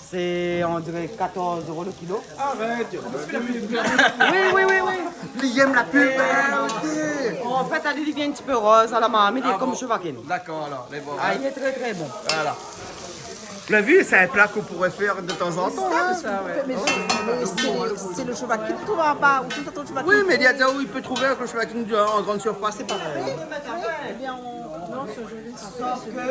Sé, on diré, katorz éro le kilo. Arèt. Oui, oui, oui, oui. Li yèm la pub, hein, ok. An fèt, ali, li vien in ti pé roz a la marmit, lé konm shevakine. Ah bon. D'accord, alors, lé bon, hein. Ah, lé trè, trè bon. Voilà. Ou la vu, sé in pla k'ou pouré fé de tan zan tan, hein. Sé sa, ouais. Mé, mé sé, sé le shevakine k'ou trouv pa, ou trouv sa dan le shevakine. Oui, mé li la di aou, i pé trouvé avèk le shevakine an grande surface, sé parèy. Oui, oui, oui. Sof ke,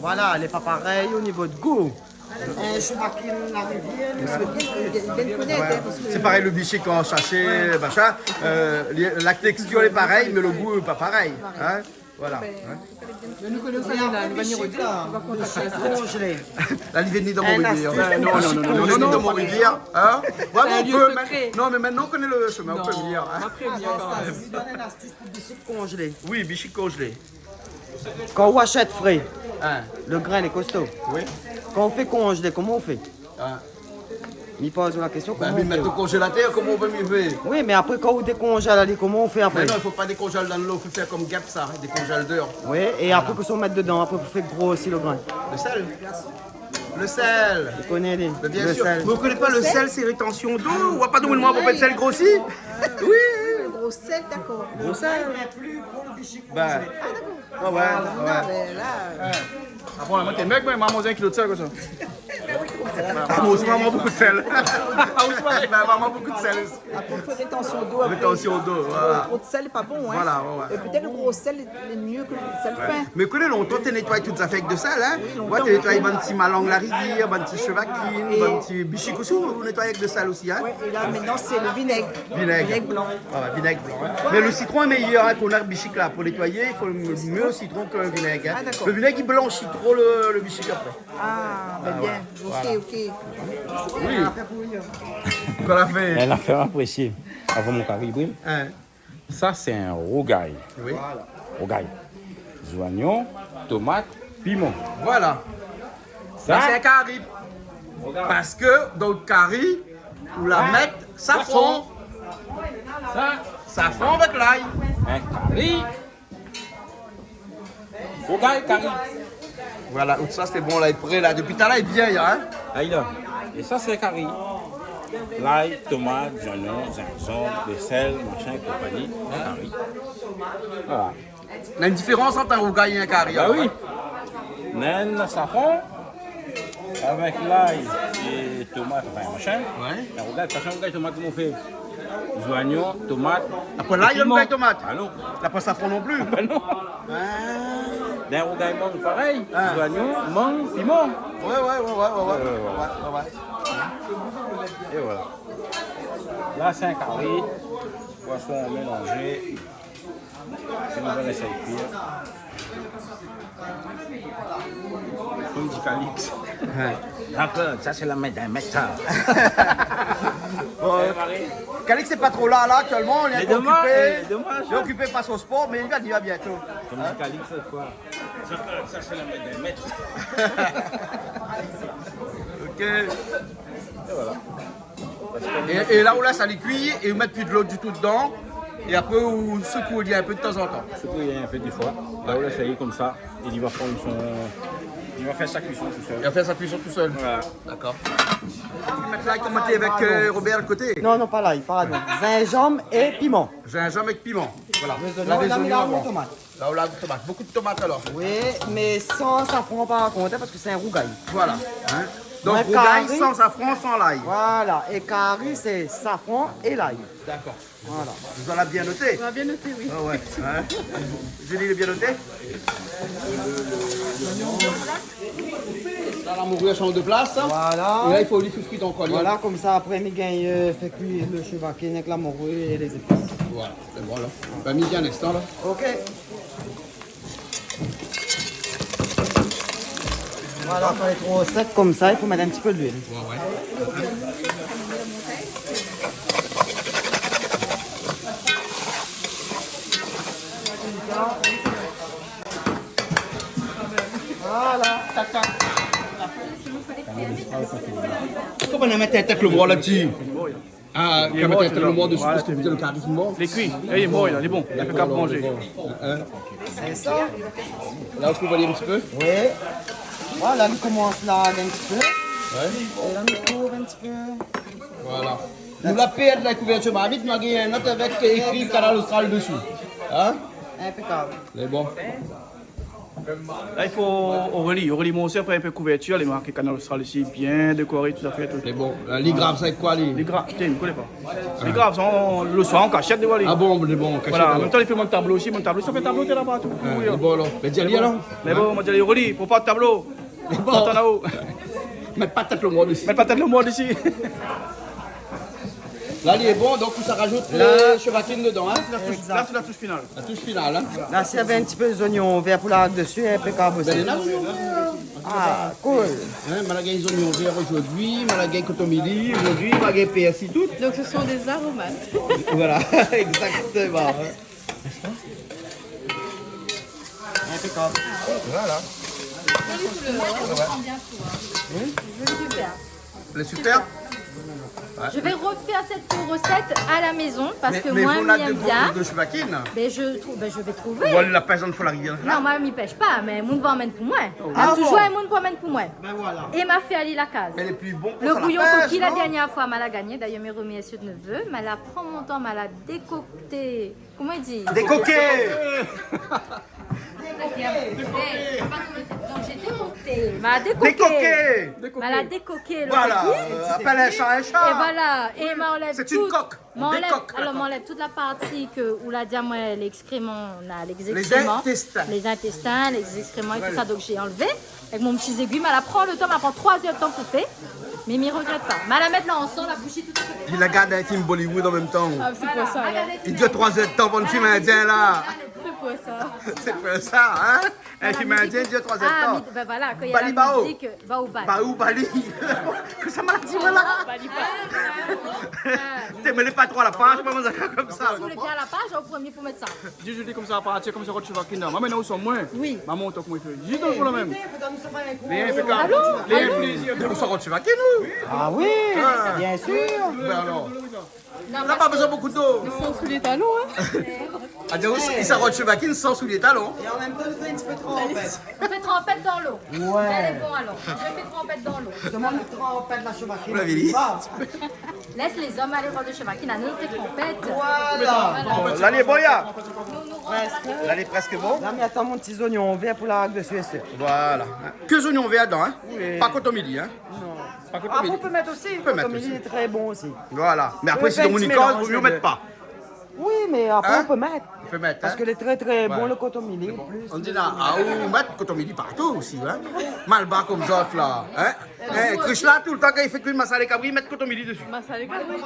voilà, lé pa parèy o nivo de gou. In shevakine la rivièr, lé pa parèy. Sé parèy, le bishik an sashé, machin. Euh, la texture lé parèy, mé le gou lé pa parèy, hein. Voilà. Hein. Mé nou koné sa, nou va ni rodir, nou va kontakté. Konzélé. La, li vien ni dan mon rivièr. Non, non, non, non, non, non, non, non, non, non, non, non, non, non, non, non, non, non, non, non, rivièr, hein. Ouais, mé nou pé, mé, non, mé mintnan nou koné le shemin, nou pé vnir, hein. Non, apré, bien kan mèm. Sa, sa, sa, donn in astis pou bishik konzélé. Oui, bishik konzélé. Kan ou ashèt fré, le grin lé kosto. Oui. Kan ou fé konzélé, koman ou fé ? Ah. Mi poz la késtion, koman ou fé ? Bin, mi mèt o konzélatèr, koman ou vé mi fé ? Oui, mé apré, kan ou dékonzèl ali, koman ou fé apré ? Mé non, i fo pa dékonzèl dan dolo, fo fé konm gèp sa, dékonzèl déor. Oui, é apré, kosa ou mèt dedan, apré, pou fé grosi le grin ? Le sèl. Le sèl. Ou koné, li. Mé bien sir. Mé ou koné pa le sèl, sé rétansion d'o. Ou va pa domann amoin pou fé le sèl grosi. Oui. Le gro sèl, dakor. Gro sèl. Bin. Ah, dakor. Ah ouais, ouais. Ah bon, la, moin té mèg, moin, ma manz in kilo de sèl konmsa. Ah, moin osi, ma manz bonpé de sèl. Ah, ou osi, ma manz bonpé de sèl. Apré, fo rétansion d'o, apré. Rétansion d'o, voilà. Tro de sèl lé pa bon, hein. Voilà, ouais, ouais. É pétèt le gro sèl lé, lé myé ke le sèl fin. Mé ou koné lontan, té nétoy tout zafèr avèk de sèl, hein. Oui, lontan, lontan. Ou té nétoy bann ti malang la rivièr, bann ti shevakine, bann ti bishik osi, ou nétoy avèk de sèl osi, hein. Ouais, é la, mintnan, sé le vinèg. Vinèg. Vinèg blan. Ah ouais, vinèg blan, hein. Mé le sitron lé méyèr, hein, kan ou na bishik la, pou nétoyé, i fo le, myé le sitron ke le vinèg, hein. Ah, dakor. Le vinèg, li blanshi tro le, le bishik apré. Ah, bin, bien. Ah, voilà. Ok, ok. Oui. Kosa la fé ? Èl la fé aprésié. Avan mon kari i bril. Hein. Sa, sé in rougay. Oui. Rougay. Zoignon, tomat, piman. Voilà. Sa, sé in kari. Parske dan le kari, ou la mèt safran. Safran. Sa, safran avèk lay. In kari. Rougay kari. Voilà, out sos lé bon la, lé pré la. Dopi talèr lé bien, hein. Ayi la. É sa, sé kari. Lay, tomat, zoignon, zinzanm, bésèl, mashin, konpani, kari. Voilà. Na in diférans ant in rougay é in kari, alor, hin ? Ba oui. Na in safran, avèk lay é tomat, anfin, mashin. Ouais. In rougay, fason rougay tomat, koman ou fé ? Zoignon, tomat, piman. Apré lay, in rougay tomat ? Ah non. Na pa safran non pli ? Ah non. Ah. Dan in rougay mang, parèy. Ah. Zoignon, mang, piman. Ouais, ouais, ouais. É voilà. La, sé in kari, poison mélanzé. É nou va lès ali kui. Konm di Calix. Ouais. Jean-Claude, sa sé la min d'in mèt, sa. Bon, Calix lé pa tro la, la, aktièlman, li lé okipé. Mé doman-, mé domaz, li lé okipé par son spor, mé li va, li va bientô. Konm di Calix, sèt foi. Jean-Claude, sa sé la min d'in mèt. OK. É voilà. É, é la, ou lès ali kui é ou mèt pi dolo ditou dedan. É apré, ou sekoué in pé tazantan. Sekoué in pé défoi. La, ou lès ali konmsa. É li va prann son, li va fé sa kuison tousèl. Li va fé sa kuison tousèl. Voilà. Dakor. Ou mèt lay, koman té avèk, euh, Robert, a koté ? Non, non, pa lay, pardon. Zinzanm é piman. Zinzanm avèk piman. Voilà. Lé zoignon, la, lé zoignon avan. Tomat. La, ou la tomat. Bokou de tomat, alor. Oui, mé san safran, par kont, hin, parske sé in rougay. Voilà. Hin ? Donk, rougay san safran, san lay. Voilà. É kari, sé safran é lay. Dakor. Voilà. Zot la bien noté ? On a bien noté, oui. Ah ouais. Hin ? Julie, lé bien noté ? La, la mori la sanz de plas, hin. Voilà. É la, i fo li fri ankor, li. Voilà, konmsa, apré, mi gingn, euh, fé kui le shevakine avèk la mori é lé zépis. Voilà. É voilà. Ba, mi vien in instan, la. OK. Voilà, kan lé tro sèk konmsa, i fo mèt in ti pé d'luil. Ouais, ouais. Voilà. Tac, tac. Koman ou la mèt tèt lo mor la-dsi ? Ah, li lé mor, kan mèt tèt lo mor dsi, parske ou fé lo kari mor. Li lé kui. É, li lé mor, li lé bon. Li pé pa manzé. Dakor, dakor. Hin ? Sé sa. La, ou kouv in ti pé ? Oui. Voilà, nou komans la, in ti pé. Ouais. É la, nou kouv in ti pé. Voilà. Nou la pèrd la kouvèrtir marmit, nou la gingn in not avèk ékri Kanal Austral dsi. Hin ? Inpékab. Lé bon. La, i fo Aurélie. Aurélie Monser fé in pé kouvèrtir, lé marké Kanal Austral isi, bien dékoré, tout afèr, tout. Lé bon. Euh, li grav sa avèk koi, li ? Li grav, tiens, mi koné pa. Li grav sa, on, le soir, an kashèt, dévoilé. Ah bon, lé bon, an kashèt, alor. Voilà, an mèm tan, li fé mon tablo osi, mon tablo, sa fé tablo, té la partou. Ah, lé bon, alor. Mé di ali, alor. Lé bon, moin di ali, Aurélie, pran pa tablo. Lé bon. Atann anlèr. Mèt pa tèt lo mor dsi. Mèt pa tèt lo mor dsi. La, li lé bon, donk, ou sa razout lé shevakine dedan, hin ? La, sé la toush, la, sé la toush final. La toush final, hin ? La, si navé in ti pé zoignon vèr pou la dsi, inpékab osi. Bin, la, zoignon vèr. Ah, cool. Hin, ma la gingn zoignon vèr zordi, ma la gingn kotomili zordi, ma la gingn pèrsi, tout. Donc, ce sont des aromates. Voilà, exactement, hin. Inpékab. Voilà. Jolie couleur, hein, ça sent bien tout, hein. Oui. Jolie couleur. Lé super. Ouais. Je vais refaire cette recette à la maison parce que moi, j'aime bien. Mé, mé ou la de shevakine ? Ben, je trouve, ben, je vais trouver. Ou la pèsh dann fon la rivièr la ? Non, moin, mi pèsh pa, mé moun va amenn pou moin. Ah bon ? Na touzour in moun pou amenn pou moin. Ben voilà. É ma fé ali la kaz. Lé pli bon pou sa la pèsh, non ? Le bouillon coquille, la dernière fois, ma la gagné. D'ailleurs, mes remerciements de neveu. Ma la pran mon tan, ma la dékokté. Koman i di ? Dékoké. Dékoké. Ma la dékoké. Dékoké. Ma la dékoké lo kaki. Voilà, euh, apèl in sha in sha. É voilà, é ma anlèv tout. C'est une coque. On décoque la coque. Ma anlèv, alor, ma anlèv tout la parti ke, ou la di amoin, lé ékskréman, na lé zékskréman, lé zintéstin, lé zintéstin, lé zékskréman é tout sa, donk j'ai enlevé. Avèk mon ti zégui, ma la pran lo tan, ma la pran troi zèr d'tan pou fé. Mé mi regrèt pa. Ma la mèt la ansanm, la boushi tout a fé. Li la gard in film Bollywood an mèm tan. Ah, sé pou sa, la. Li di troi zèr d'tan pou in film indien, la. Sé pou sa. Sé pou sa, hin ? In film indien, li di troi zèr d'tan. Ah, mé, ben voilà, kan néna la mizik, euh, Bahubali. Bahubali. Kosa ma la di, voilà. Bahubali. Té, mé lé pa tro a la paz, pa konmsa. Si ou lé bien a la paz, ou promié pou mèt sa. Di Julie konmsa, a partir konmsa, rod shevakine la. Moin, mintnan, ousa moin ? Oui. Maman, ou tok moin fé. Zis dann fon la mèm. Lé inpékab. Alon ? Lé plézir. Ou sa rod shevakine, ou ? Ah oui, bien sûr. Ben alor. Na pa bezoin bokou d'lo. Ils sont sous les talons, hein. Ah, ou sa rod shevakine san soulié talon. Et en même temps, il fait un petit peu trop, en fait. On fait trempé. Tranpèt dan lo. Ouais. Lé bon alor. Mi fé tranpèt dan lo. Solman nou tranpèt la shevakine. Lès lé zom alé pran lo shevakine, anou nou fé tranpèt. Voilà. Bon, la lé bon, ya. Nou, nou rann la. La lé prèsk bon. La mi atann mon ti zoignon vèr pou la rak dési, sé. Voilà. Ke zoignon vèr dedan, in. Oui. Pa kotomili, in. Non. Pa kotomili. Apré ou pé mèt osi, kotomili lé trè bon osi. Voilà. Mé apré, si ou koné pa, vo myé mèt pa. Oui, mé apré ou pé mèt. Ou pé mèt, in. Parske lé trè, trè bon, lo kotomili, an plis. Lé bon. Ou di la, a, ou mèt kotomili partou osi, in. Malbar konm zot la, in. Krishna, toultan kan li fé kui masalé kabri, li mèt kotomili dési. Masalé kabri.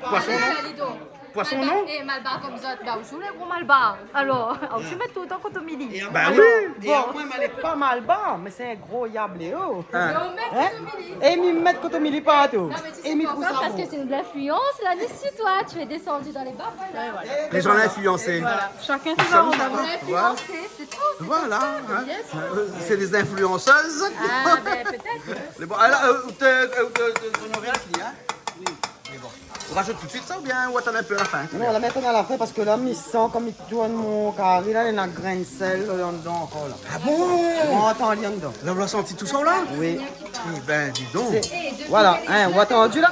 Poison, non ? Poison, non ? Malbar, é malbar konm zot, ba, ou sou lé gro malbar. Alor, ou mèt toultan kotomili. Bin oui. É amoin, mi lé pa malbar, mé sé in gro yab, Léo. In ? É mi mèt kotomili partou. Non, mé tu sais pourquoi ? Parske sé in influans la, isi, toi, tu es descendu dans les bas, voilà. Lé zan la influansé. Voilà. Shakinn son... Influansé, sé tou, sé konmsa, in. Sé dé zinfluansèz. A bin, pétèt. Mé bon, alor, ou té, ou té, ou té, ou té, ou té, in ? Oui. Mé bon. Ou razout tout suit sa oubien ou atann in pé a la fin ? Non, la mi atann a la fin parske la mi san konm mi tourn mon kari la, néna grin sèl andan ankor la. A bon ? Ou atann li andan. La ou la santi tout sa la ? Oui. É bin, di don. Voilà, in, ou atann la.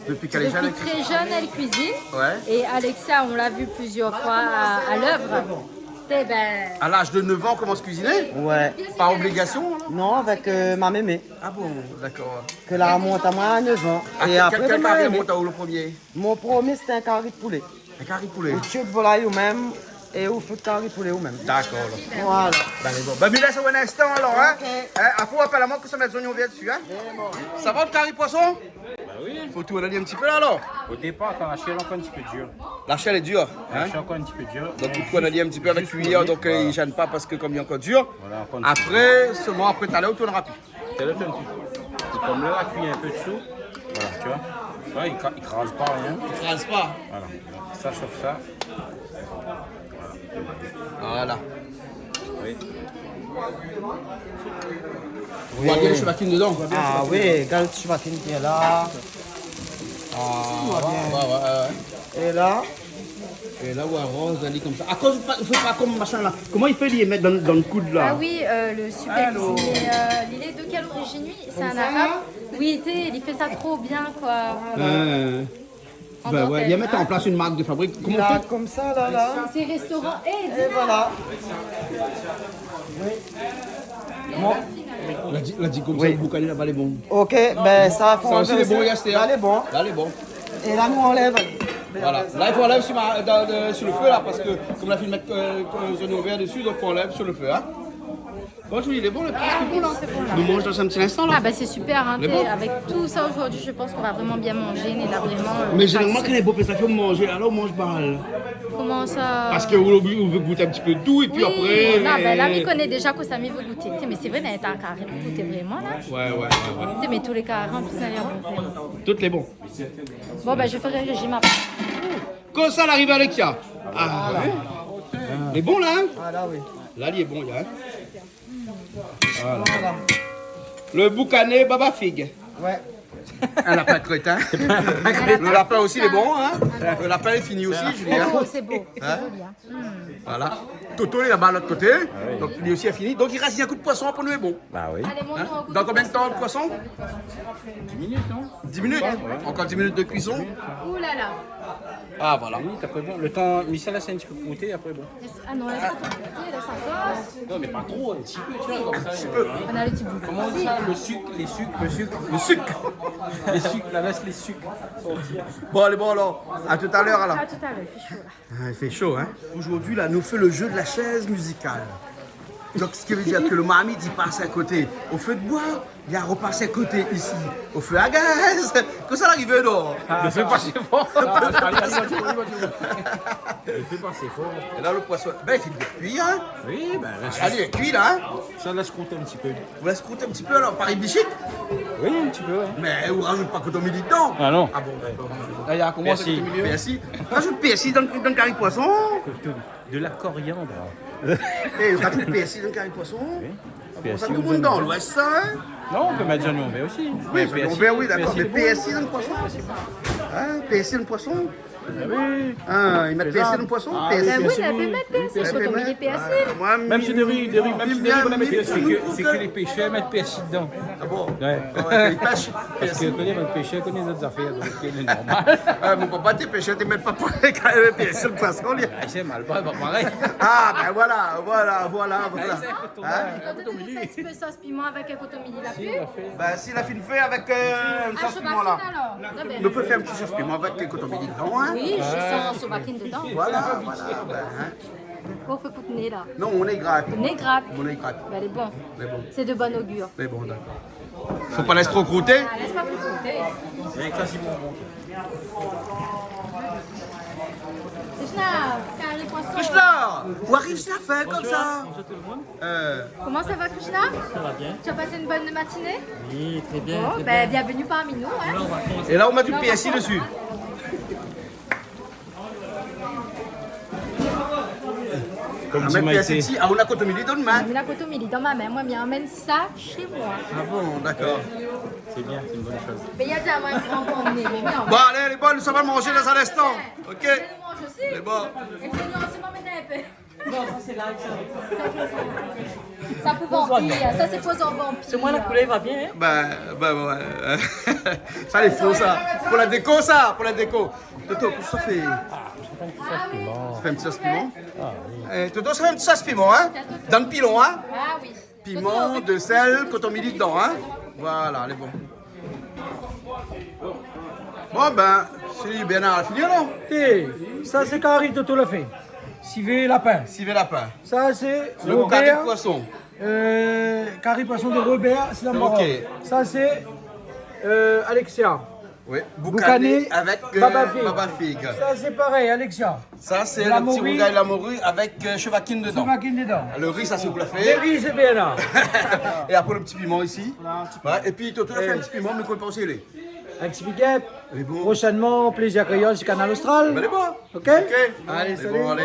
Depuis qu'elle est jeune, elle cuisine. Ouais. Et Alexia, on l'a vu plusieurs fois à, à l'œuvre. Eh ben. À l'âge de neuf ans, on commence à cuisiner ? Ouais. Par obligation, là ? Non, avèk, euh, ma mémé. Ah bon, d'accord. Ke la amont amoin a neuf an. Ah, é ke-, apré, kèl, kèl kari la amont aou lo promié ? Mon promié, sété in kari poulé. In kari poulé. Ou tié volay ou mèm, é ou fé kari poulé ou mèm. Dakor, alor. Voilà. Bin, lé bon. Bin, mi lès aou in instan, alor, in. Ok. In, apré, ou apèl amoin ke sa mèt zoignon vèr dési, in. Lé bon. Sa va, lo kari poison ? Ba oui. Fo tourn ali in ti pé la, alor. Au départ, quand la chair est encore un petit peu dure. La chair est dure, hein ? La chair encore un petit peu dure. Donk, fo tourn ali in ti pé avèk kuiyèr, donk, euh, i zèn pa parske konm li lé ankor dir. Voilà, encore un petit peu. Apré, solman apré, talèr, ou tournra pi. Talèr, ou tourn pi. É konm la, la kui in pé désou. Voilà, tu vois. Tu vois, i kra-, i kraz pa rien. I kraz pa. Voilà. Sa i shof sa. Voilà. Oui. Ou voi bien lo shevakine dedan ? Ah oui, gard lo shevakine ki lé la. Ah, ouais, ouais, ouais. É la ? É la, ou aroz ali konmsa. Akoz ou fé pa, ou fé pa konm machin la. Koman i fé, li mèt dan, dan lo koud la ? Ah oui, euh, le super cuisinier, euh, il est de quelle origine, lui ? C'est un arabe ? Konmsa la ? Oui, té, li fé sa tro bien, koi. Voilà. Ouais. Bin ouais, li la mèt an plas in mark de fabrik. Koman ou fé ? Konmsa la, la. Sé restoran. É, voilà. Oui. Bon. La di, la di konmsa, oui, lo boukané laba lé bon. Ok, bin sa, fo anlèv sa. Sa osi lé bon, la lé bon. La lé bon. É la, nou anlèv. Voilà. La, i fo anlèv su ma-, dan, de, su lo fé la, parske konm la fine mèt, euh, euh, zoignon vèr dési, donk fo anlèv su lo fé, in. Bon, mi di, lé bon, lé prèsk bon la. Ah oui, c'est bon, là. Nou manz dan in ti instan la. Ah bah, c'est super, hein, avèk tout sa zordi, je pense qu'on va vraiment bien manger, néna vréman, euh... Mé zénéralman, kan lé bon, sa fé manzé, alor ou manz mal. Koman sa ? Parske ou, ou vé gout in ti pé tout, épi apré... Oui, non, bin la, mi koné déza kosa mi vé gouté. Té, mé sé vré, néna in ta kari pou gouté vréman la. Ouais, ouais, ouais, ouais. Té, mé tout lé kari an plis, sa la lèr bon. Tout lé bon. Bon, bin, je ferai régime après. Kosa la ariv, Alexia ? Ah, ouais. Lé bon la, in ? Ah, la, oui. La, lé bon, la, in ? Voilà. Voilà. Lo boukané baba fig. Ouais. In lapin krétin. Lo lapin osi lé bon, in ? Lo lapin lé fini osi, Julie, in ? Oh, sé bo. In ? Sé zoli, in. Voilà. Toto lé laba, lot koté. Ah oui. Donk, li osi la fini. Donk, i rès in kou d'poison, apré nou lé bon. Bah oui. In ? Alé, mon... Dans combien de temps, le poisson ? Dix minutes, non ? Dix minutes ? Ouais, ouais. Encore dix minutes de cuisson ? Ouh là là. Ah, voilà. Dix minutes, après, bon, le temps, mi sa lès in ti pé kouté, après, bon. Ah non, lès pa tro kouté, lès sa fors. Non, mé pa tro, in ti pé, tu vois, konmsa. In ti pé. Euh, on a le petit bout. Koman i di sa, lo sik, lé sik ? Lo sik. Lo sik. Lé sik, la, lès lé sik sortir. Bon, alé, bon, alor, à tout à l'heure, alor. À tout à l'heure, i fé sho la. Ah, i fé sho, in ? Zordi la, nou fé lo jeu de la chaise musicale. Donk, sak i vé dir ke lo marmit i pas a koté o fé d'boi, li la ropas a koté isi o fé a gaz. Kosa la arivé, non ? Ah, lo fé sa pa asé for. Alé, alé, alé, alé, alé. Lo fé pa asé for. É la, lo poison, bin, i fé bien kui, in ? Oui, bin, la, alé, lé kui la, in ? Sa lès krouté in ti pé. Ou lès krouté in ti pé, alor, par ébishik ? Oui, in ti pé, ouais. Mé ou razout pa kotomili dedan ? Ah non. Ah bon, dakor. La, néna koman sa, pèrsi ? Kotomili ? Pèrsi. Razout pèrsi dan, dan kari poison. De la coriandre. Eh, ou razout pèrsi dan kari poison ? Oui. Ah bon, pèrsi, sa, tout lo moun dan Lwès, sa, in ? Non, ou pé mèt zoignon vèr osi. Oui, zoignon vèr, oui, dakor, mé pèrsi dan poison ? Pèrsi, lé bon. In, pèrsi dan poison ? Ah oui. Hein, i mèt pèrsil dan poison, pèrsil. Bin oui, i pé mèt pèrsil, koton mili, pèrsil. Mèm si dori, dori, mèm si dori, i mèt pèrsil. Sé ke, sé ke lé pèshèr i mèt pèrsil dedan. Ah bon ? Ouais. Ah ouais, i pèsh. Parske koné, bann pèshèr i koné zot zafèr, donk sé normal. Ah, mon papa té pèshèr, té mèt pa pèrsil dan poison, li. Ah, sé mal, pa, pa parèy. Ah, bin voilà, voilà, voilà, voilà. Hein ? Kan ou la fé in ti pé sos piman avèk in koton mili la ? Si, la fé. Bin, si la fine fé avèk, euh, in sos piman la. Ah, shevakine alor. Très bien. Nou pé fé in ti sos piman avèk in koton mili dedan, hein ? Oui, mi mèt shevakine dedan. Voilà, voilà, bin, hein. Kosa ou fé pou out né la ? Non, mon né i grat. Out né i grat. Mon né i grat. Bin, lé bon. Lé bon. Sé de bon augure. Lé bon, dakor. Fo pa lès tro krouté. Ah, lès pa tro krouté. Krishna, kari poison. Krishna, ou ariv si la fin konmsa. Bonjour tout le monde. Euh. Comment ça va, Krishna ? Ça va bien. Tu as passé une bonne matinée ? Oui, très bien, très bien. Bon, ben, bienvenue parmi nous, hein. Là, on va commencer. Et là, on met du persil dessus. Konm di Maïté. Ah, ou la koton mili dan out min. Mi la koton mili dan mon min. Moin, mi amèn sa shé moin. Ah bon, dakor. Sé bien, sé in bone shoz. Mé néna in gran pon de né, mé non. Bon, alé, lé bon, nou sava manzé dan in instan. OK. Ou vé manzé osi ? Lé bon. É sé non, sé pa mèt in pé. Non, sa sé la, sa. Sa pou vanpir, sa sé pou vanpir. Sé moin, la koulèr i va bien, hein ? Bin, bin, ouais. Sa lé fo, sa. Pou la déko, sa, pou la déko. Toto, kosa ou fé ? Ah, mi fé in ti sos piman. Fé in ti sos piman ? Ah oui. Eh, Toto, sa fé in ti sos piman, hein ? Dan pilon, hein ? Ah oui. Piman, de sèl, koton mili dedan, hein ? Voilà, lé bon. Bon, bin, sé bien la fini, non ? Eh, sa sé kari Toto la fé. Sivé lapin. Sivé lapin. Sa sé Robèr. Le kari poison. Euh, kari poison de Robèr Silamora. OK. Sa sé, euh, Alexia. Oui, boukané avèk, euh, baba fig. Baba fig. Sa sé parèy, Alexia. Sa sé le ti rougay la mori avèk, euh, shevakine dedan. Shevakine dedan. Le ri, sa sé ou la fé. Le ri, sé bien la. É apré le ti piman isi. Voilà, un petit peu. Ouais, é pi Toto la fé in ti piman, mé koné pa osi lé. In ti big up. Lé bon. Prochainement, Plaisir Créole sur Kanal Austral. Bin, lé bon. OK ? OK. Alé, salut. Lé bon, alé.